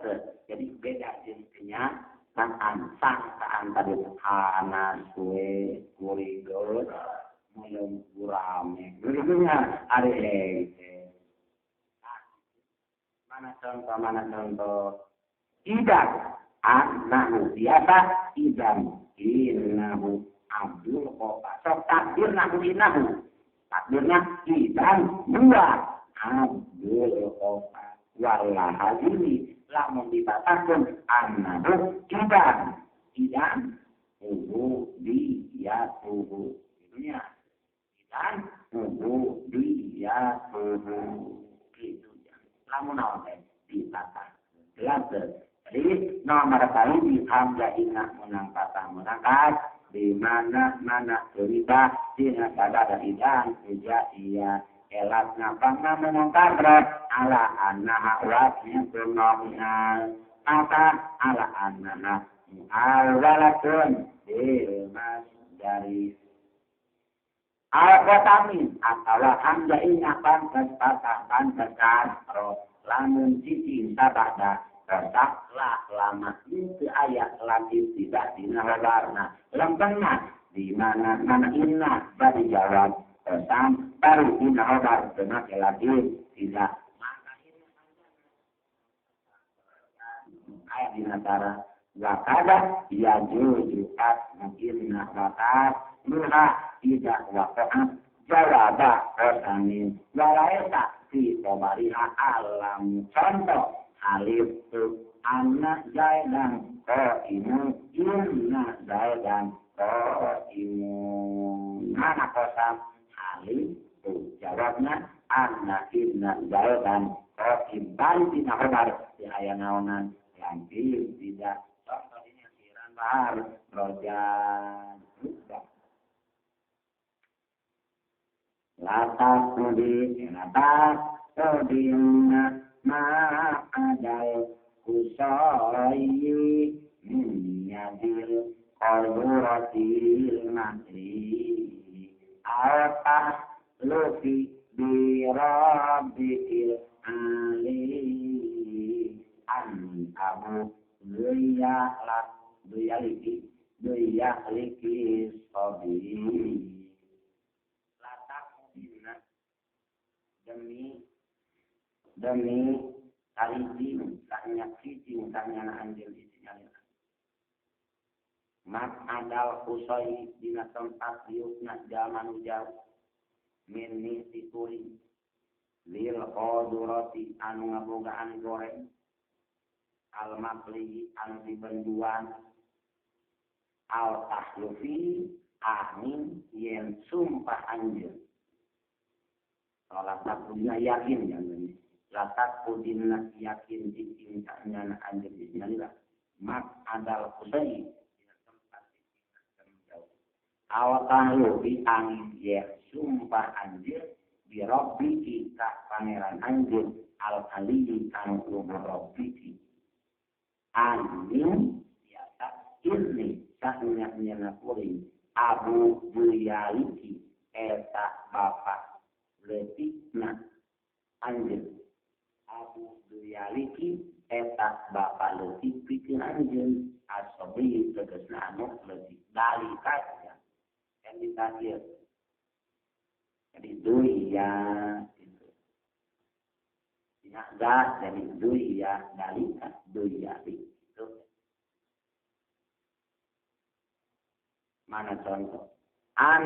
jadi beda jeung kenyataan sangkaan tadi hanas we kuring geus Mulung gurame. Begitunya ari hese. Mana contoh, mana contoh? Idan annahu biasa idan innahu abdul qofa. Sok takdir nahu innahu. Takdirnya idan dua abdul qofa. Wallah ini lamun dipatahkeun annahu idan idan ubudiyatuhu. Itunya idan ubudiyatuhu. Itu ya. Lamun naon teh dipatah. Jelas teu? Jadi nomor sahiji hamzah inna menang patah menang kas di mana mana berita dina sada idan iya elat napangna menang kasrah ala annaha wasnya nominal maka ala annaha mu'awalatun bil masdari al-qatamin atawa hamzah inna pantes patah pantes kasrah lamun cicing sabada tetap lah lama itu ayat lagi tidak dina warna lempengna di mana mana inna bagi jawab tentang baru dina warna lagi tidak maka ini ayat dina cara wakada ya jujukat mungkin wakat murah tidak waqa'at jawaba qasamin walaisa fi qabariha alam contoh alif tu anak zaidan qaimu inna zaidan qaimu mana qasam alif tu jawabnya anna inna zaidan qaim bali dina khabar di aya naonan lampir tidak contoh ini akhiran bahar rojan latak nudi latak tudina ma adal kusayi min yadil qaduratil matri atah lufi bi rabbil ali an abu duya la duya liki sobi latak dina demi kahiji sahnya cicing sahnya anjeun isinya lila mat adal kusoi dina tempat diukna jalma nu jauh min sikuring lil qadurati anu ngabogaan goreng al maqli anu dibenduan al tahlufi amin yen sumpah anjeun latak kudina yakin jangan latak kudina yakin cicing sahnya anjeun isinya lila mat adal kusoi dina tempat cicing jauh al tahlufi angin yen sumpah anjeun bi rabbiki ka pangeran anjeun al aliyi kanu luhur rabbiki angin biasa ini sahnya nyana kuring abu buyaliki eta bapak leutikna anjeun abu buyaliki eta bapak leutik pikeun anjeun asobi tegasna anu leutik dalika yang ditakhir jadi duya gitu. Tidak gas jadi duya dalika duya itu. Mana contoh? An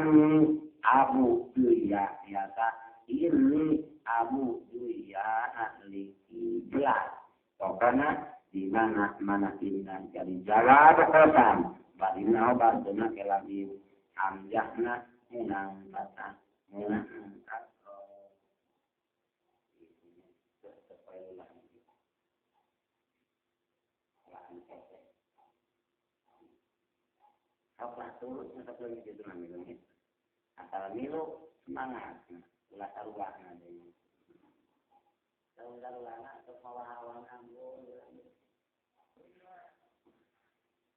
abu duya biasa ini abu duya liki jelas. Pokoknya di mana mana inna jadi jawab kosam. Badina obat dena kelabim hamzahna munang patah munang kasroh. Sok turut sok lagi gitu namanya. Asal milu semangat, ulah saruahna deui. Saruahna sok mawa-hawa nganggo.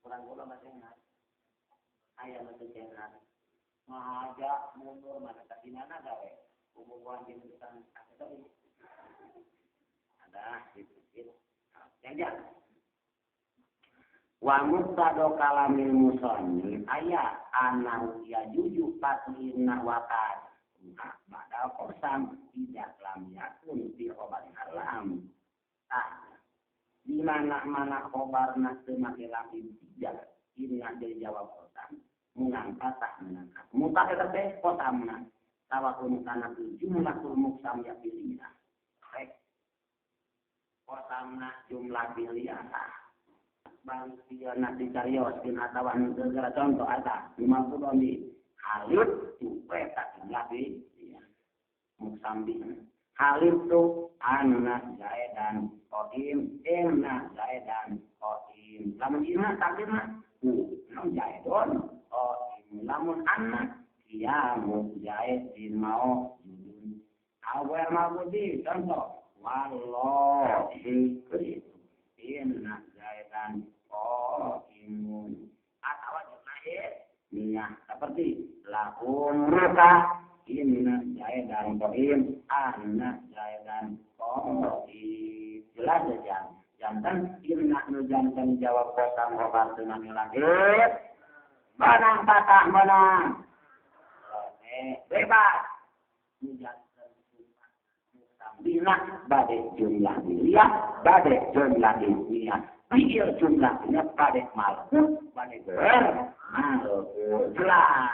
Kurang kula masih sehat. Aya masih sehat. Ngajak mundur mana tadi mana gawe. Kubuhan di depan ada ada gitu. Jangan. Wa muqtado kalamil musannif aya anahu ya juju patina wakat badal qasam tidak lam yakun fi khabar alam. Ah, di mana-mana khabarna teu make lam tidak inna jadi jawab qasam menang patah menang. Mutah eta teh qasamna tawakun kana jumlahul muqsam ya pilih. Rek qasamna jumlah pilih. Bang dia nak dicarioskeun atawa henteu gara contoh eta 50 di halif tu eta jumlah di muksambi halif tu anna zaidan qaim inna zaidan qaim lamun inna takdirna ku non zaidon qaim lamun anna qiyamu zaidin mau awal mabudi contoh wallahi inna zaidan qaimun atawa jumlah niat seperti lahum ruka inna zaidan qaim anna zaidan qaim jelas saja jantan inna nu jantan jawab qasam khabar teu nami langit menang patah menang bebas nu jantan bina bade jumlah biliyah bade jumlah ismiyah fi'il jumlahnya bade malkut bade ger malkut jelas.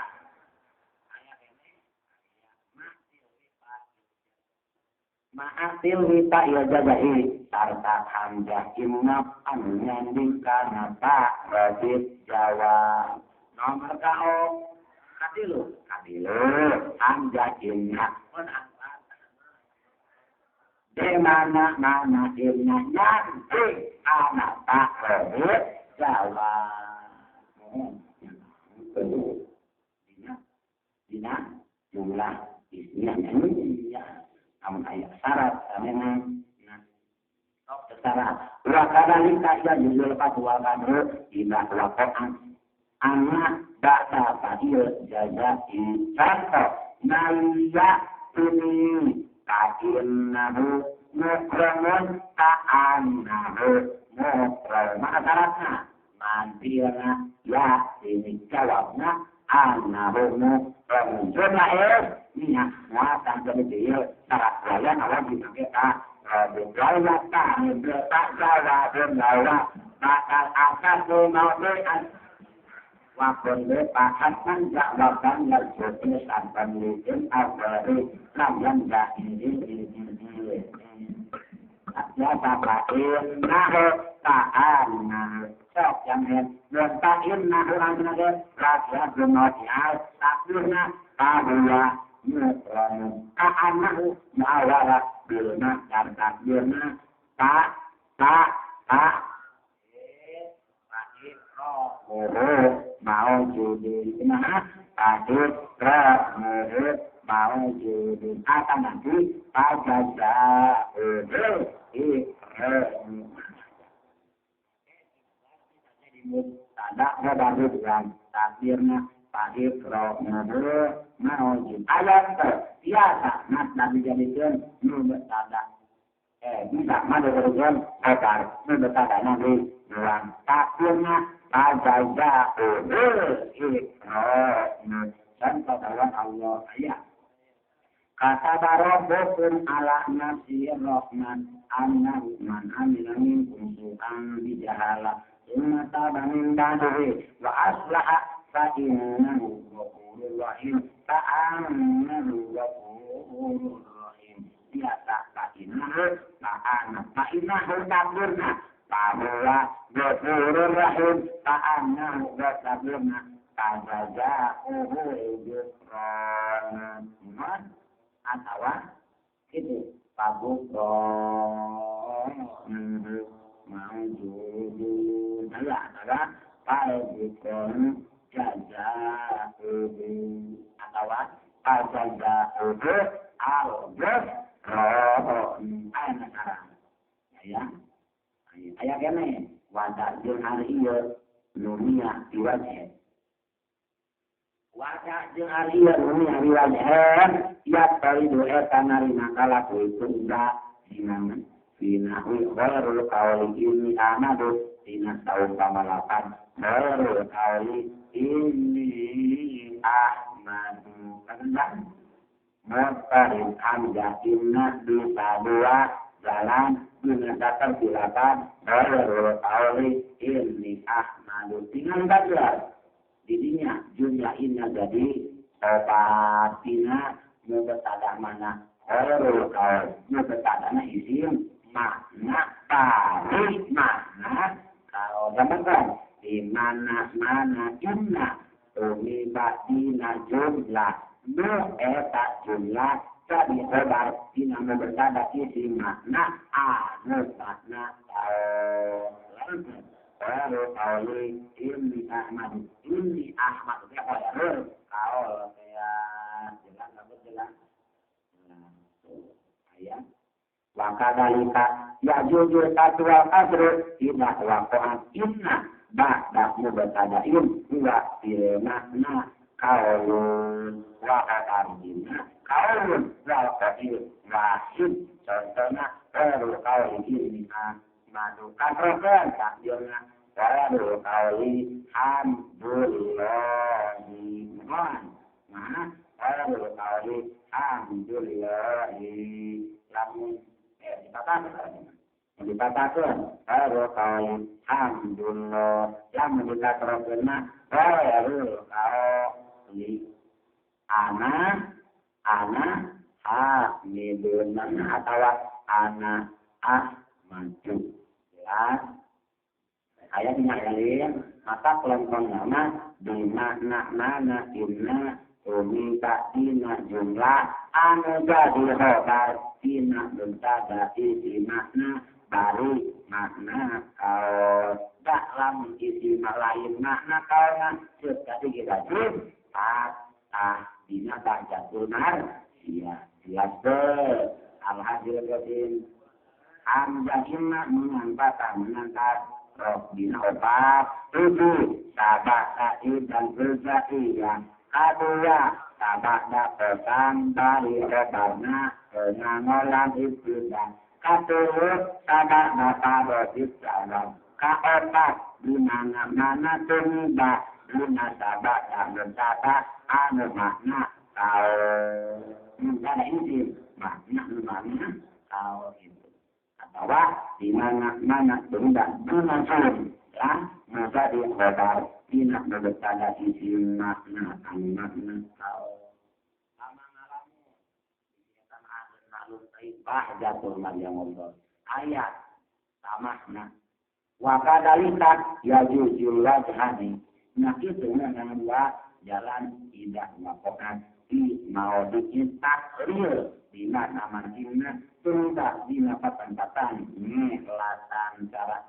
Ma'atil wita il jaza'i sarta hamzah inna an kana ta rajid jawab nomor kao katilu katilu hamzah inna di mana mana inna nyanti anak tak rajid jawab dina dina jumlah ismiyah ya namun ayat syarat memang nah syarat wa kadzalika ya juzul fatwa kadru ila waqan anak ba'da fa'il jazai contoh naya ini ka'innahu mukramun ka'annahu mukram maka syaratna mantirna ya ini jawabna annahu mukramun jumlah ismiyah muatan jadi syarat kalian awal dipakai tak jawab tak tak jawab bakal akan maudian wakon lepahan jawaban yang jenis tanpa mungkin awali lam ya ini ya tak innahu ta'anna sok yang het innahu langsung raja gemodial takdirna bahwa mukramun ka'annahu muawara bilna dan takdirna ta ta ta maujudin nah takdir ra maujudin akan nanti pajaza mubtada baru dengan takdirna takdir ra maujud ayat biasa mas nabi jadikeun mubtada bisa mah diteruskeun akar mubtada nanti dengan takdirna pajaza dan katakan Allah ayat kata rabbukum ala nafsi rahman annahu man amila minkum su'an bijahala thumma taba min ba'dihi wa aslaha fa innahu ghafurur rahim fa annahu ghafurur rahim biasa fa innahu fa anna fa innahu takdirna bahwa ghafurur rahim fa annahu takdirna fajazaohu ghufran atawa itu pagukron maujudun ala pagukron jazaohu atawa pajazaohu al-ghufran ayat sekarang ya ayat kene wadah jeung hari ieu numia diwajib wadah jeung ari ieu numia diwajib ya taridu eta narima kalaku itu udah dinama finahwi ghairul qawli inni amadu dina saumpama lapan baru kali ini Ahmadu kan mutarin hamzah inna bisa dua jalan dina dasar silakan baru kali ini Ahmadu tinggal 14 didinya jumlah inna jadi opat dina mubtada mana baru kali mubtadana isim makna bari makna kalau zaman kan di mana-mana inna tumiba dina jumlah nu eta jumlah jadi khobar dina mubtada isim makna anu makna baru kali ini Ahmad ya kaul ya jelas kabut jelas ya wa kadzalika ya jujur tatwa qadru ila waqa'at inna ba'da mubtada'in wa bil makna qaulun wa qadarina qaulun wa qadir wahid contohna baru qauli ini Ahmadu kasrokan takdirna baru qauli hamdulillahi nah baru qauli hamdulillahi lamun dipatahkan baru qauli hamdulillah lamun dikasrokeun baru qauli ana hamidun atawa ana ahmadu jelas ayat yang maka kelompok nama di mana inna tumiba dina jumlah anu jadi khobar dina mubtada isi makna bari makna kaul dak lamun isi lain makna kaulna jadi kita patah dina ba'datul marsiya jelas deh alhasil qadim hamzah inna menangkat menangkat roh dina opat tujuh sabak sa'id dan berzaiyah kedua sabak dapetan dari robarna pengangolan ibtidah katulu sabak dapat jalan keempat di mana-mana tumiba dina sabak dan mubtada anu makna kaul ada izin makna makna kaul itu atau di mana-mana tumiba dimaksud ya maka di khobar dina mubtada isim makna anu makna kaul sama ngalamu maklum bahjatul maryam Allah ayat tamahna wa kadzalika yajuzul wajhani nah itu nama dua jalan tidak melakukan di maudhu'in takrir di mana inna tunda dina patempatan latan cara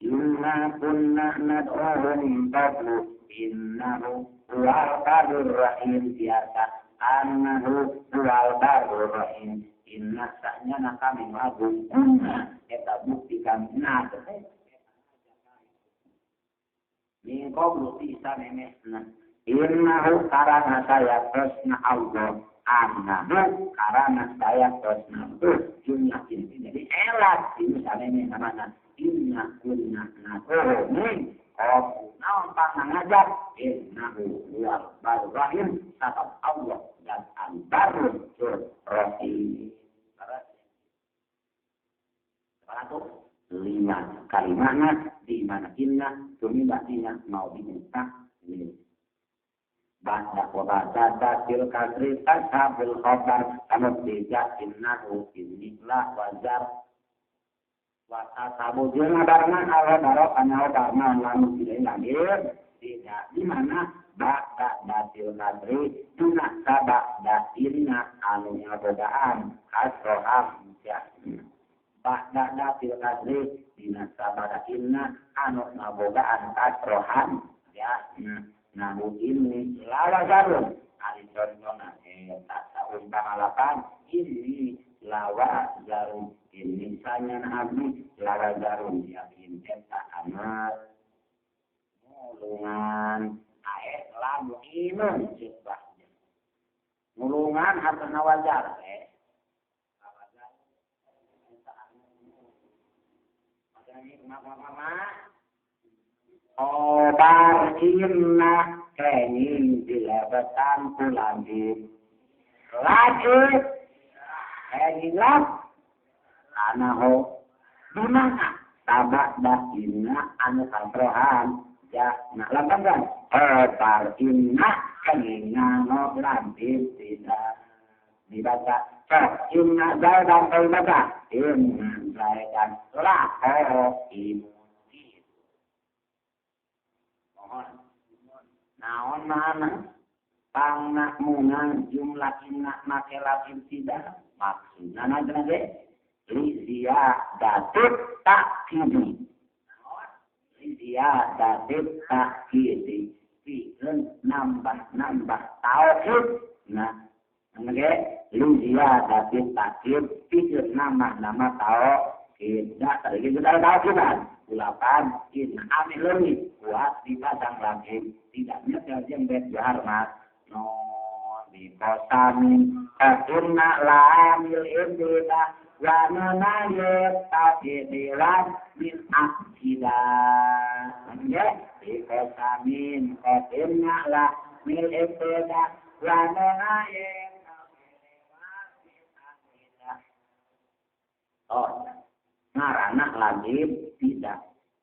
inna kunna nad'u min qablu innahu huwal barur rahim biasa annahu huwal barur rahim inna sahnya kami mabung kunna eta bukti kami nah min qablu isa memehna innahu karana saya terusna Allah annahu karana saya terusna jumlah ini jadi elat ini samene namana inna kunna nad'u min qablu naon pangngajak innahu huwal barur rahim sabab Allah dan al-barur rahim. Lima kalimahna di mana inna tumiba dina mau diminta ba'da wa ba'da til kasri tashabul khabar kamu tidak innahu innila wajar wa tasabu jeung barna ala baro kana barna lamun tidak lahir tidak di mana ba'da batil kasri duna sabada inna anu ngabodaan kasroham ya ba'da datil kasri dina sabada inna anu ngabogaan kasroham ya nahu ini lawa jarun ari contona eta saumpama lapan ini lawa jarun ini sanyan abdi lawa jarun yakin eta amat mulungan ae lamu inun cipahnya mulungan hartana wajar Obar inna kenging dilebetan kulambit lagi kenging lah anaho dimana tabak dah inna anu kamprohan ya nak lantang kan obar inna kenging ngano lambit tidak dibaca inna zaidan dibaca inna zaidan lah imu naon mana pangna munang jumlah inna make lain tidak maksudna naon ge li ziyadatut takkidi li ziyadatut takkidi pikeun nambah-nambah tauhid nah ge li ziyadatut takkid pikeun nambah-nambah tauhid da tadi kita tauhid ulapan in amil leungit kuat dipasang lagi tidaknya jembet jaharmat non dikosamin inna lamil ibtida wa nunayit tauhidilan min akida ya dikosamin inna lamil ibtida wa nunayit tauhidilan min akida. Oh ngarana lagi tidak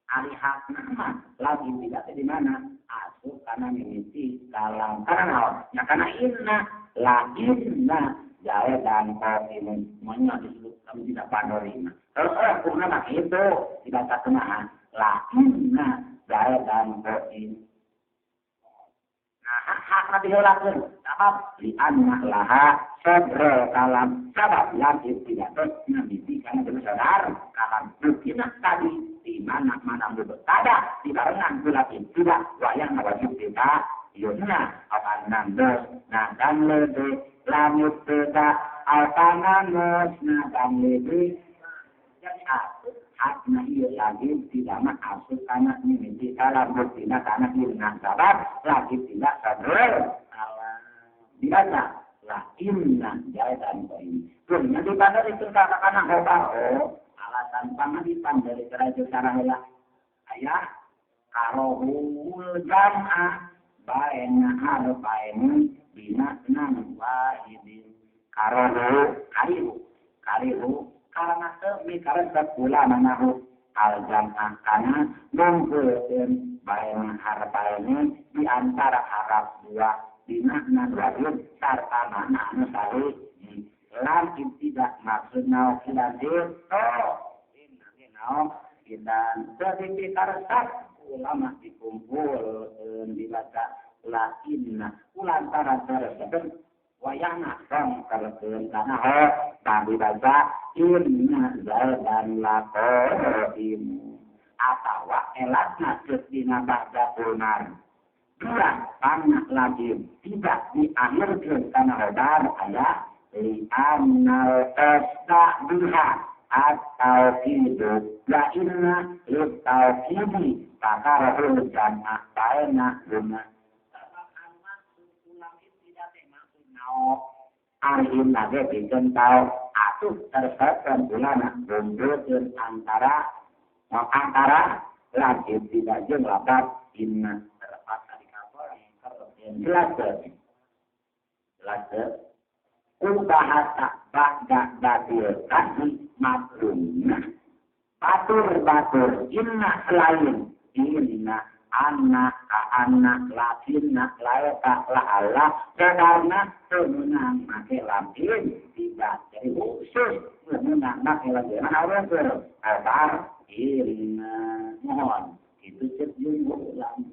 ari hakna mah lagi tidak di mana asup kana mimiti kalam kana naon nya kana inna la inna jae dan qaimun monya disebut kami tidak panorima terus hukumna mah kitu dibaca kumaha la inna jae dan qaim. Nah hakna diheulakeun sabab li anna laha sabra kalam sabab lagi tidak mimiti kana sadar kalam bukina tadi di mana-mana berada di barengan gulatin tidak wayang wajib kita yuna apa nandos nah dan lebe lamut tidak alkana nah dan lebe jadi aku hakna ieu lagi tidak mah asup kana mimiti kalam buktina kana inna sabab lagi tidak sadar kalam dibaca la inna jaitan ini punya di bandar itu katakan khobar oh alasan pangadipan dari raja sarahela ayah karohul jam'a baina harfaini bina nang wahidin karohu karihu karihu karena semi karena pula manahu al jam'ah kana mungkin baina harfaini di antara haraf dua bina nang wahid sarta makna anu sahih lam tidak maksudna kidan oh inna kidan jadi karesep ulama dikumpul dibaca la inna ulantara karesep wayahna rong karesep kana ho dibaca inna zaidan laqaim atawa elatna geus dina ba'da unar dua pangna lagi tidak diakhirkeun kana hodar aya li annal tasbiha at-tauhid la inna lit-tauhidi takarul jannah taena guna ari inna ge pikeun tau atuh tersepen ulama gundulkeun antara lagi tidak jeung lapat inna terpaksa dikapor jelas jelas ku bahasa ba'da batil tadi maklumna batur-batur inna selain inna anna ka anna lakinna laeta la'alla karena temenang make lampin tidak jadi khusus temenang make lampin orang ber inna mohon itu cek ulama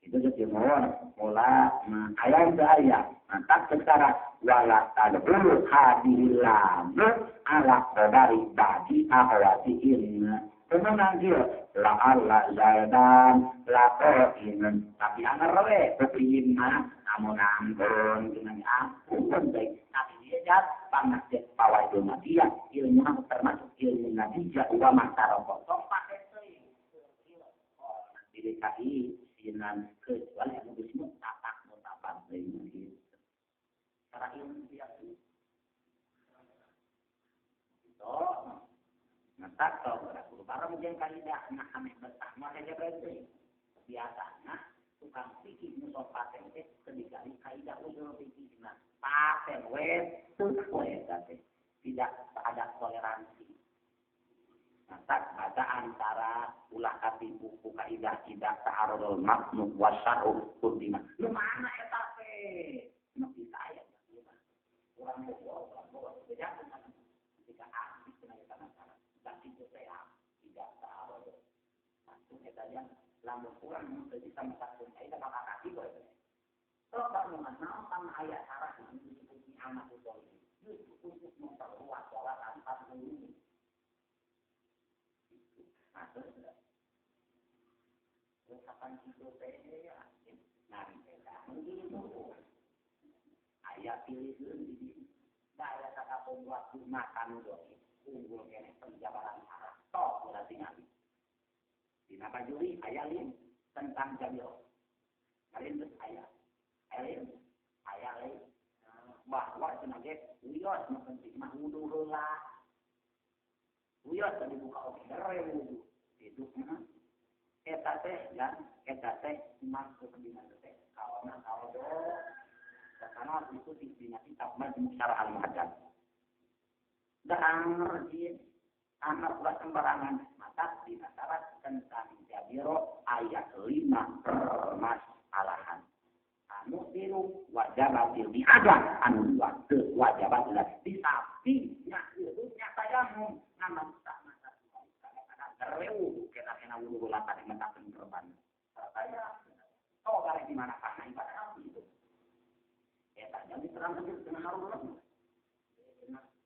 itu cek mohon ulama ayat ayat mantap secara wala tadbulu hadhihi lam ala qadari badi ahwati inna temenang dia la alla zaidan la qa'iman tapi anger we kepiyin mah namun ampun dengan ampun baik tapi dia jat pangajet pawai dia ilmu termasuk ilmu natijah ulama taroko tong pake teuing di DKI sinan kecuali anu geus mutapak mutapak teuing gitu cara ilmu dia itu Mantap, kalau barang jeung kaidah nah ame betah mah teh berarti biasana tukang fikih nu sok paten teh teu digali kaidah usul fikihna. Paten we teu we teh tidak ada toleransi. Maka baca antara ulah katipu ku kaidah tidak ta'arudul matnu wa syar'u kuddima. Nu mana eta teh? Nu bisa aya ieu mah. Urang bogo beda ketika ahli cenah eta masalah. Dan itu teh tidak ta'arud. Langsung eta yang lamun urang teu bisa mentakeun kaidah maka kaki we. Sok nu naon tang aya sarah disebut anak usul. Justru untuk memperluas wawasan tanpa guru. Kapan itu teh nah, ayat pilih di daya kata pembuat makan doi unggul kene penjabaran arah toh berarti ngaji. Dina Bajuri ayat lin tentang Jabir. Kalian terus ayat, ayat, ayat lain bahwa cenah ge wios nu penting mah wudu heula. Wios tadi buka oge here wudu. Itu eta teh ya, eta teh masuk dina teh kawana kaodo. Karena itu di dina kitab Majmu' Syarah Al-Muhaddab. Daang rejin anak ulah sembarangan maka dina syarat tentang Jabiro ayat 5 permasalahan. Anu tilu wajabatil mi'adah anu dua teu wajabatil disapi nya ieu nya tayamum ngaman tak masa kadang-kadang reu kita kena wudu heula tadi mentakeun korban. Saya oh karek di mana kana ibadah itu. Eta jadi terang tengah harun.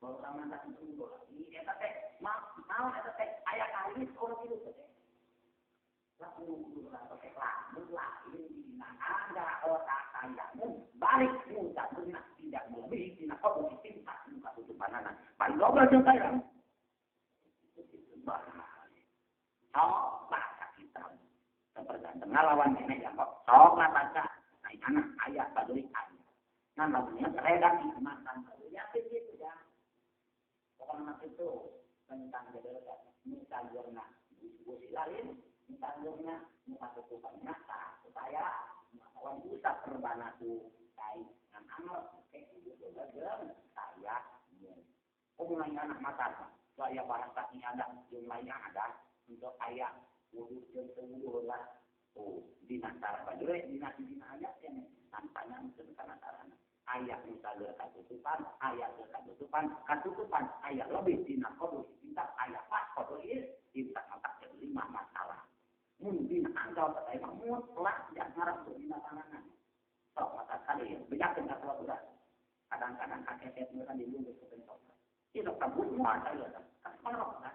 Baru sama tak tunggu lagi. Eta teh mau eta teh aya kali urang itu teh. Lah wudu lah teh lamun lain dina ada otak tayamum balik muta benak tidak melebihi dina kodu cinta muka tutupanana. Pan goblok jeung tayamum. Sok baca kitab. Tergantung ngalawan kene ya kok. Sok baca. Nah, anak ayah paduli ayah. Nah, lamunnya redaksi makan ya gitu ya. Pokoknya itu tentang jadwal misalnya diskusi lain misalnya muka tutupannya supaya makawan usah perbana tu tai ngan amal kayak gitu bagian saya mulai anak mata saya bahasa ini ada jumlahnya ada untuk ayah wudu jeung wudu lah oh dina cara bajure dina dina ayat ini tampaknya untuk kana sarana ayat misalnya katutupan ayat katutupan katutupan ayat lebih dina kodu cinta ayat pas kodu cinta mata lima masalah mun dina anggal teh mah mutlak jangan ngarep dina tanganan sok mata kali bejakeun ka udah kadang-kadang kaketet mereka dilunggus ke pentok itu kabut mual saya kan kan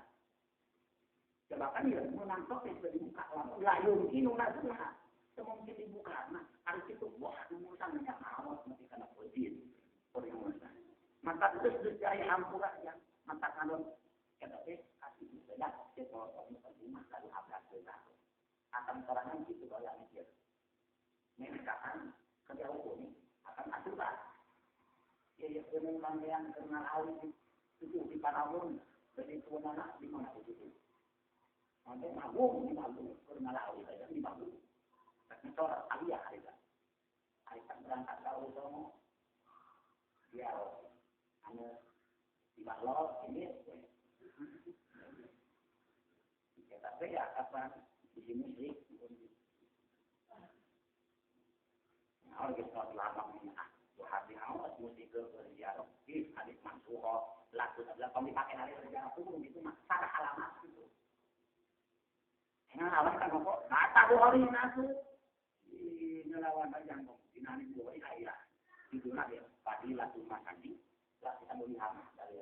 coba kan ya menang sok sudah dibuka lamun la yumkinu la mungkin dibuka nah harus itu wah urusan yang awal mesti kena polisi maka terus dicari hampura yang mata kanon kata teh kasih beda kalau rumah lalu abrak akan sorangan gitu kalau yang mikir mereka kerja hukum akan aturan ya ya dengan panggilan kenal awi itu di Panawun jadi kewenangan di mana itu nanti magung di magung kenal awi saja di magung tapi aliyah hari itu hari berangkat tahu sono dia anu di balok ini kita teh ya kapan di sini sih nah kita lama ini ah hati awas mesti ke ziarah di hadis mansuho laku sebelah kami pakai hari ziarah hukum itu mah salah alamat itu nah awas kan kok mata Bukhari nasu ngelawan aja kok dinani Bukhari aya itu lah ya fadilatul masadi lah kita melihat dari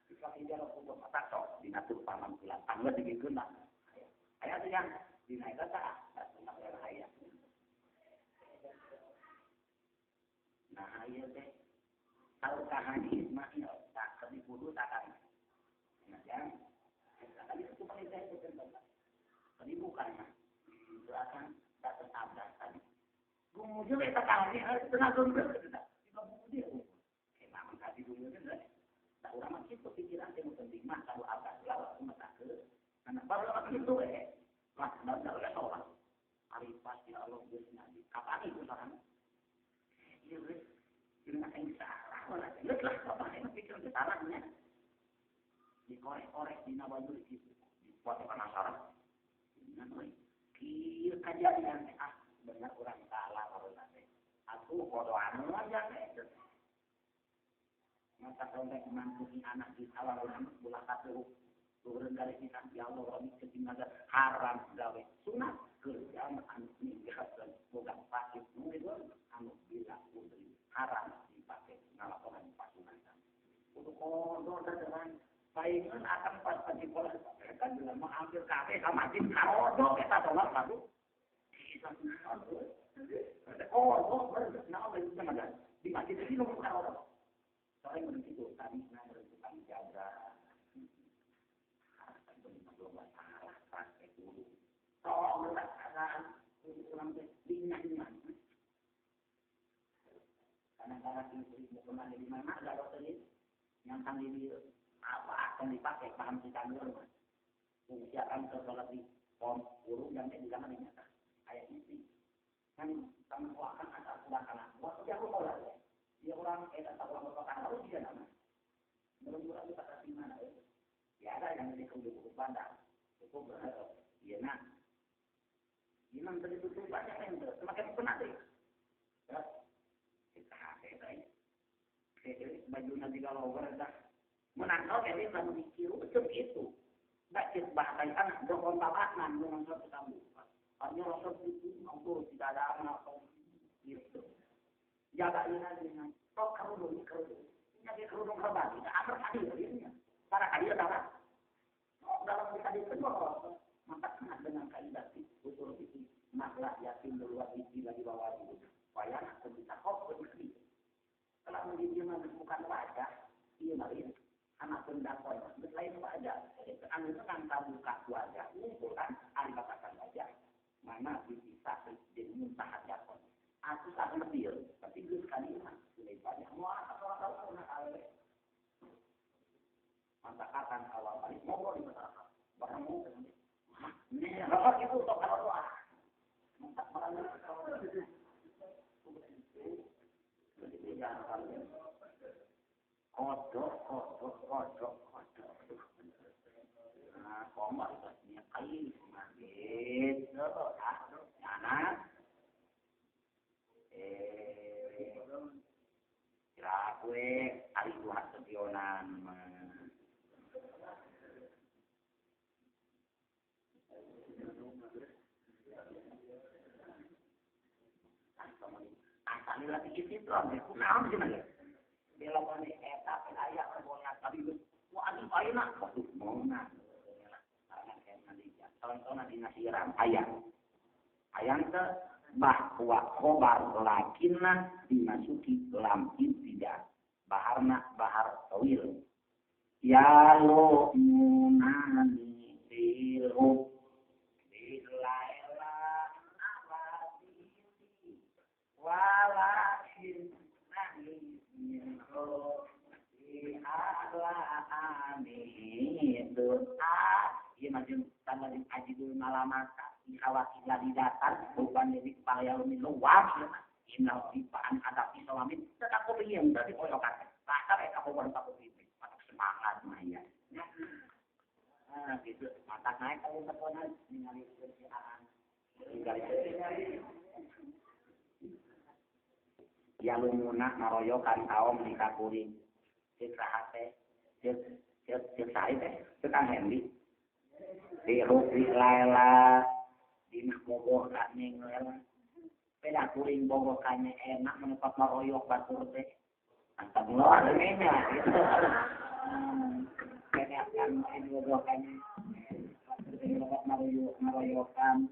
kita ziarah kubur mata sok dinatur paman bulan tanggal digikeun lah aya teh yang dina eta tah aya. Nah, ieu teh kalau kahani mah ieu tak ketipu tak kan. Nah, yang tadi itu paling saya itu ketipu kan. Itu akan tak tertabrak tadi. Gumujul eta kahani tengah gumujul kita. Tiba gumujul. Emang tadi gumujul. Tak urang mah kitu pikiran teh penting mah kalau apa lawan mah tak ke. Kan Anak baru gitu lah bener ya sholat. Ari pas ya Allah geus nabi. Kapan itu saran? Ieu geus dina aing salah lah. Geus lah bapak aing pikir geus salahnya. Dikorek-korek dina baju kitu. Dibuat penasaran. Dina euy. Kieu kajadian teh ah bener urang salah barusan teh. Atuh kodo anu aja teh. Mata rondek mantuhi anak di sawah urang ulah katuh. Turun dari kita ya Allah Rabbi ketinggalan haram gawe sunat kerja anu ninggalkeun boga pasif nu itu anu bila putri haram dipake ngalakonan pasunatan kudu kodo daderan saingan akan pas di bola kan jelema hampir kabeh ka masjid karodo eta tolak lalu oh nah di masjid ini nomor karodo soalnya menurut itu tadi nah menentukan jaga salah praktek dulu. Tolong kesalahan ulang dinyanyian. Kadang-kadang ibu pernah di mana ada dokter ini yang tanggi di apa akan dipakai paham kita dulu. Fungsi akan sholat di pom burung dan di kamar dinyata. Ayat ini kan kami akan asal kurang kanan. Buat dia aku sholat ya. Dia orang tak orang bapak harus dia nama. Belum kita kasih mana ya. Ya ada yang di kubu bandar. Cukup berharap. Iya nah. Imam tadi tutup banyak yang semakin penat deh. Ya. Kita hati baju nabi kalau dah menangkal kali lalu dikiru betul itu. Bacit bahkan anak dokon babakan dengan satu tamu. Hanya rasul itu auto tidak ada anak atau gitu. Jaga ini dengan tok kerudung kerudung. Ini kerudung hebat tidak amr tadi ini. Para kali adalah dalam kita kedua maka kena dengan kaidah usul fikih masalah yatim luar isi lagi bawah itu wayang atau bisa kok begitu kalau menjadi bukan wajah iya balik anak pendakon lain wajah anu itu kan buka wajah ngumpulkan ari batasan wajah mana bisa jadi muntahat dakon aku tak lebih tapi geus kali mah lebih banyak moal orang tahu nak awewe masyarakat awal balik ngobrol di masyarakat barang mau nih itu tok kalau doa mantap barang kodok kodok kodok kodok nah komar itu kai gitu ah anak kira kue ari tuhan setionan asal lagi itu ambil kunaon cenah belokane eta aya bola tapi wah aduh ayeuna waduh mauna contohna dina siram ayang ayang teh bahwa khobar lakinna dimasuki lam ibtida baharna bahar tawil ya lo munani bil bilaila awati walakin nani minhu bi ala amidun a ieu mah tambah ajidul malamata dikhawatir lagi datang bukan jadi payalumi luar inau dipaan adapi solamin tetap kopien berarti koyokan pasar eta kobar tak kopi patok semangat mah ya nah gitu mata naik kalau teponan ningali kerjaan ningali ya lumuna maroyokan kaum di kakuring cek sahate cek cek cek sae teh cek Kang Hendi di rupi laila dina bogoh kane lela peda kuring bogoh kane enak menepat maroyok batur teh antang luar nya gitu peda kan ini bogoh kane menepat maroyok maroyokan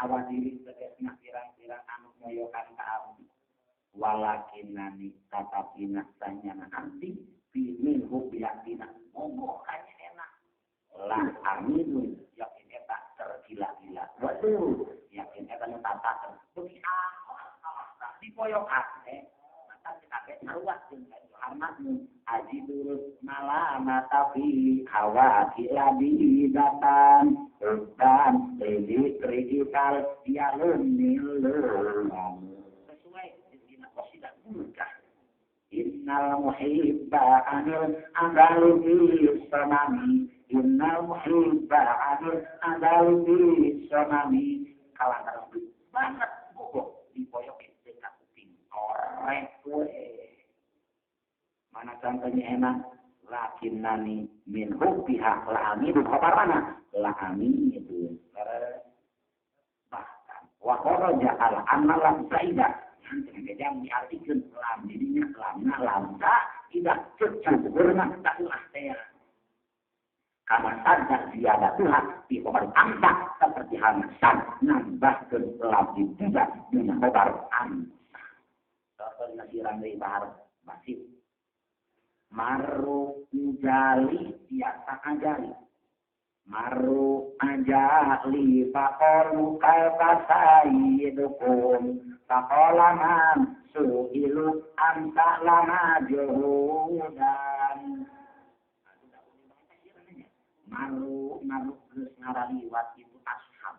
awak diri tegasna pirang-pirang anu moyokan ka abdi walakinani tatapina sanyana abdi fi minhu biakina bogoh kane enak lah aminun yakin eta tergila-gila waduh yakin eta nu tatakeun beuki ah dipoyokan teh maka kita teh sarua jeung bahar makmum ajidul malama tapi hawa kilabidatan dan lili kritikal yalunilun sesuai dengan qasidah burdah. Innal muhibba anil andali samami, innal muhibba anil andali samami. Kalantaran banget bogoh dipoyokin teka kuping orek we. Mana contohnya enak? Lakin nani min hubbiha la amidu khabar mana? La amidu. Bahkan wa kharaja al anna lam saida. Jam diartikan lam jadinya lamna lamda tidak cucurna tak ulah teh. Karena sadar ziyadatuha di khobar amsa seperti halnya sad nambahkeun lam tidak dina khobar amsa. Contohnya siran deui bahar basit. Maru jali biasa ajali. Maru ajali faqalu kaifa sayyidukum faqala man su'ilu anta lama juhudan. Maru maru geus ngaraliwat itu ashab.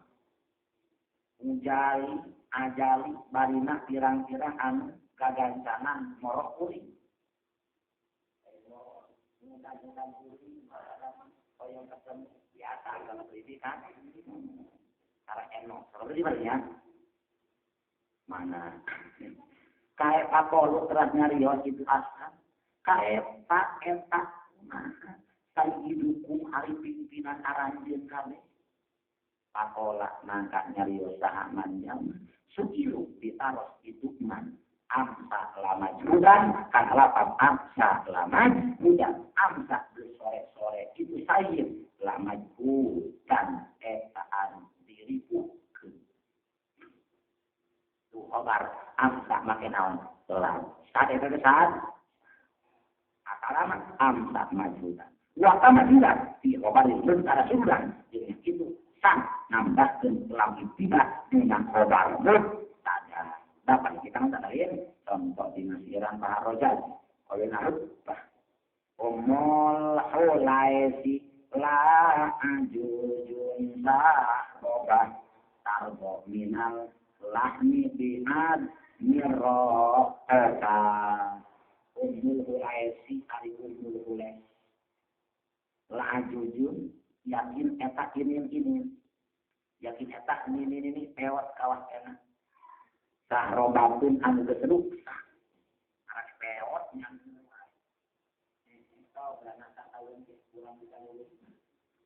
Ujali ajali barina pirang-pirang anu gagancanan morok kuring. Mudah-mudahan kuring hoyong ketemu biasa kalau beri kan cara enok kalau beri ya mana kae pakolu teras nyarios itu ashab kae pak eta kumaha sayyidukum ari pimpinan aranjeun kabeh pakola mangka nyarios saha man sukilu ditaros itu man amsa lama judan kan lapam amsa lama judan amsa sore-sore itu sayyid lama judan etaan diripukeun tuh khobar amsa make naon lam saat eta teh saat akalama amsa majudan wa kama judan di khobar lentara sudan jadi itu sang nambahkeun lam ibtiba dina khobar mubtada. Dapat kita nggak lain contoh di nasiran Pak Rojal oleh narut bah umul hulaisi la ajujun sahobah tarbo minal lahmi bi'ad mirro'eta. Umul hulaisi ari umul hulais la ajujun yakin eta ini yakin eta ini pewat kawas enak sahrobatun anu geus sah arek pewot nyangkung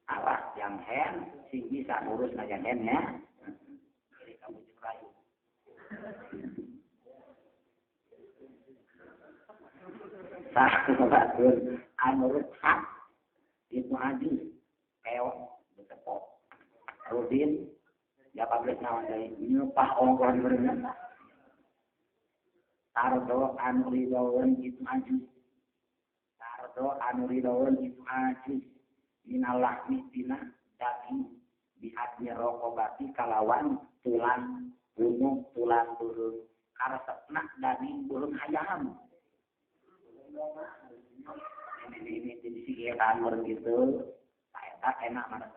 arah yang hen sing bisa ngurus na yang hen ya jadi kamu jeung rayu sahrobatun anu rusak itu aji pewot besepok rudin ya pabrik naon deui nyupah ongkoh beureunan. Tardo anu ridoeun itu ajus. Tardo anu ridoeun itu ajus. Minal lahmi tina daging biadni rokobati kalawan tulang bunuh tulang turun. Karesepna daging burung hayam. Ini jadi siketan meureun kitu. Eta enak mana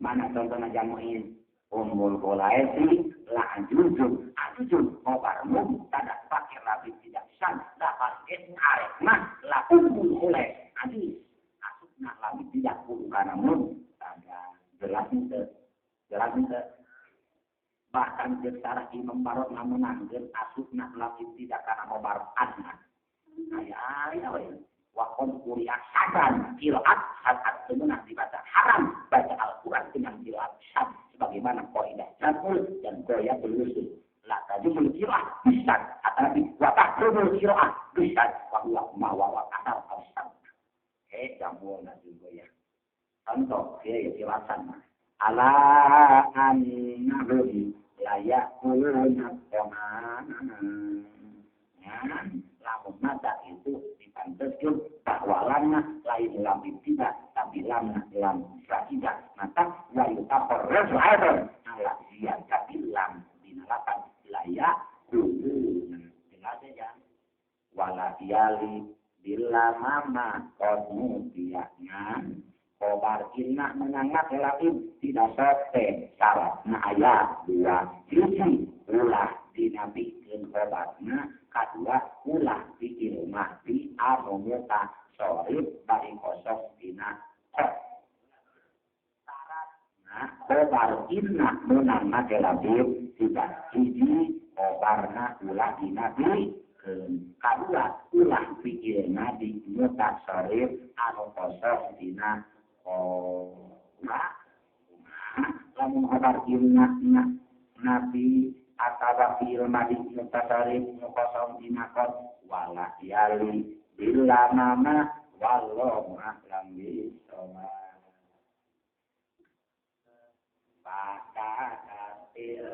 mana contohna jamuin ummul hulaisi la ajujun ajujun khobar mubtada pakai rabi tidak san dapat arek mah la ummul hulais ajuz asupna labi tidak kudu kana mubtada jelas henteu jelas henteu bahkan jeung sarah Imam Barot ngameunangkeun asupna labi tidak kana khobar anna aya aya we wa qad quri'a sadan qiraat saat temenang dibaca haram baca Al-Qur'an dengan qiraat sad sebagaimana kaidah jamul dan ghayatul usul la tajumul qiraat bisad atanabi wa tahrumul qiraat bisad wa huwa ma wa asar asad jamul nanti goyah contoh ya kilasan ala annahum la ya'kuluna ta'ama lamun mata itu dipanteskeun bahwa lamna lain lam ibtiba tapi lamna lam zaidah maka wa yutaqarrazu aidan ala ziyadati lam dina lapan la ya'kuluna jelas ya. Wala yali bila mama qadmu tiakna khobar inna menang make lapid tidak sote syaratna aya dua hiji ulah dinapikeun khobarna kadua ulah fi'il mahdi anu mutasharrif bari kosong dina qad syaratna khobar inna menang make lapid tidak hiji khobarna ulah dinapikeun kadua ulah fi'il mahdi mutasharrif anu kosong dina qad lamun khobar inna nabi atawa fi'il madhi mutasarrif nu kosong dina qad wala yali bila mama wallahu a'lam bissawab. Fakatatil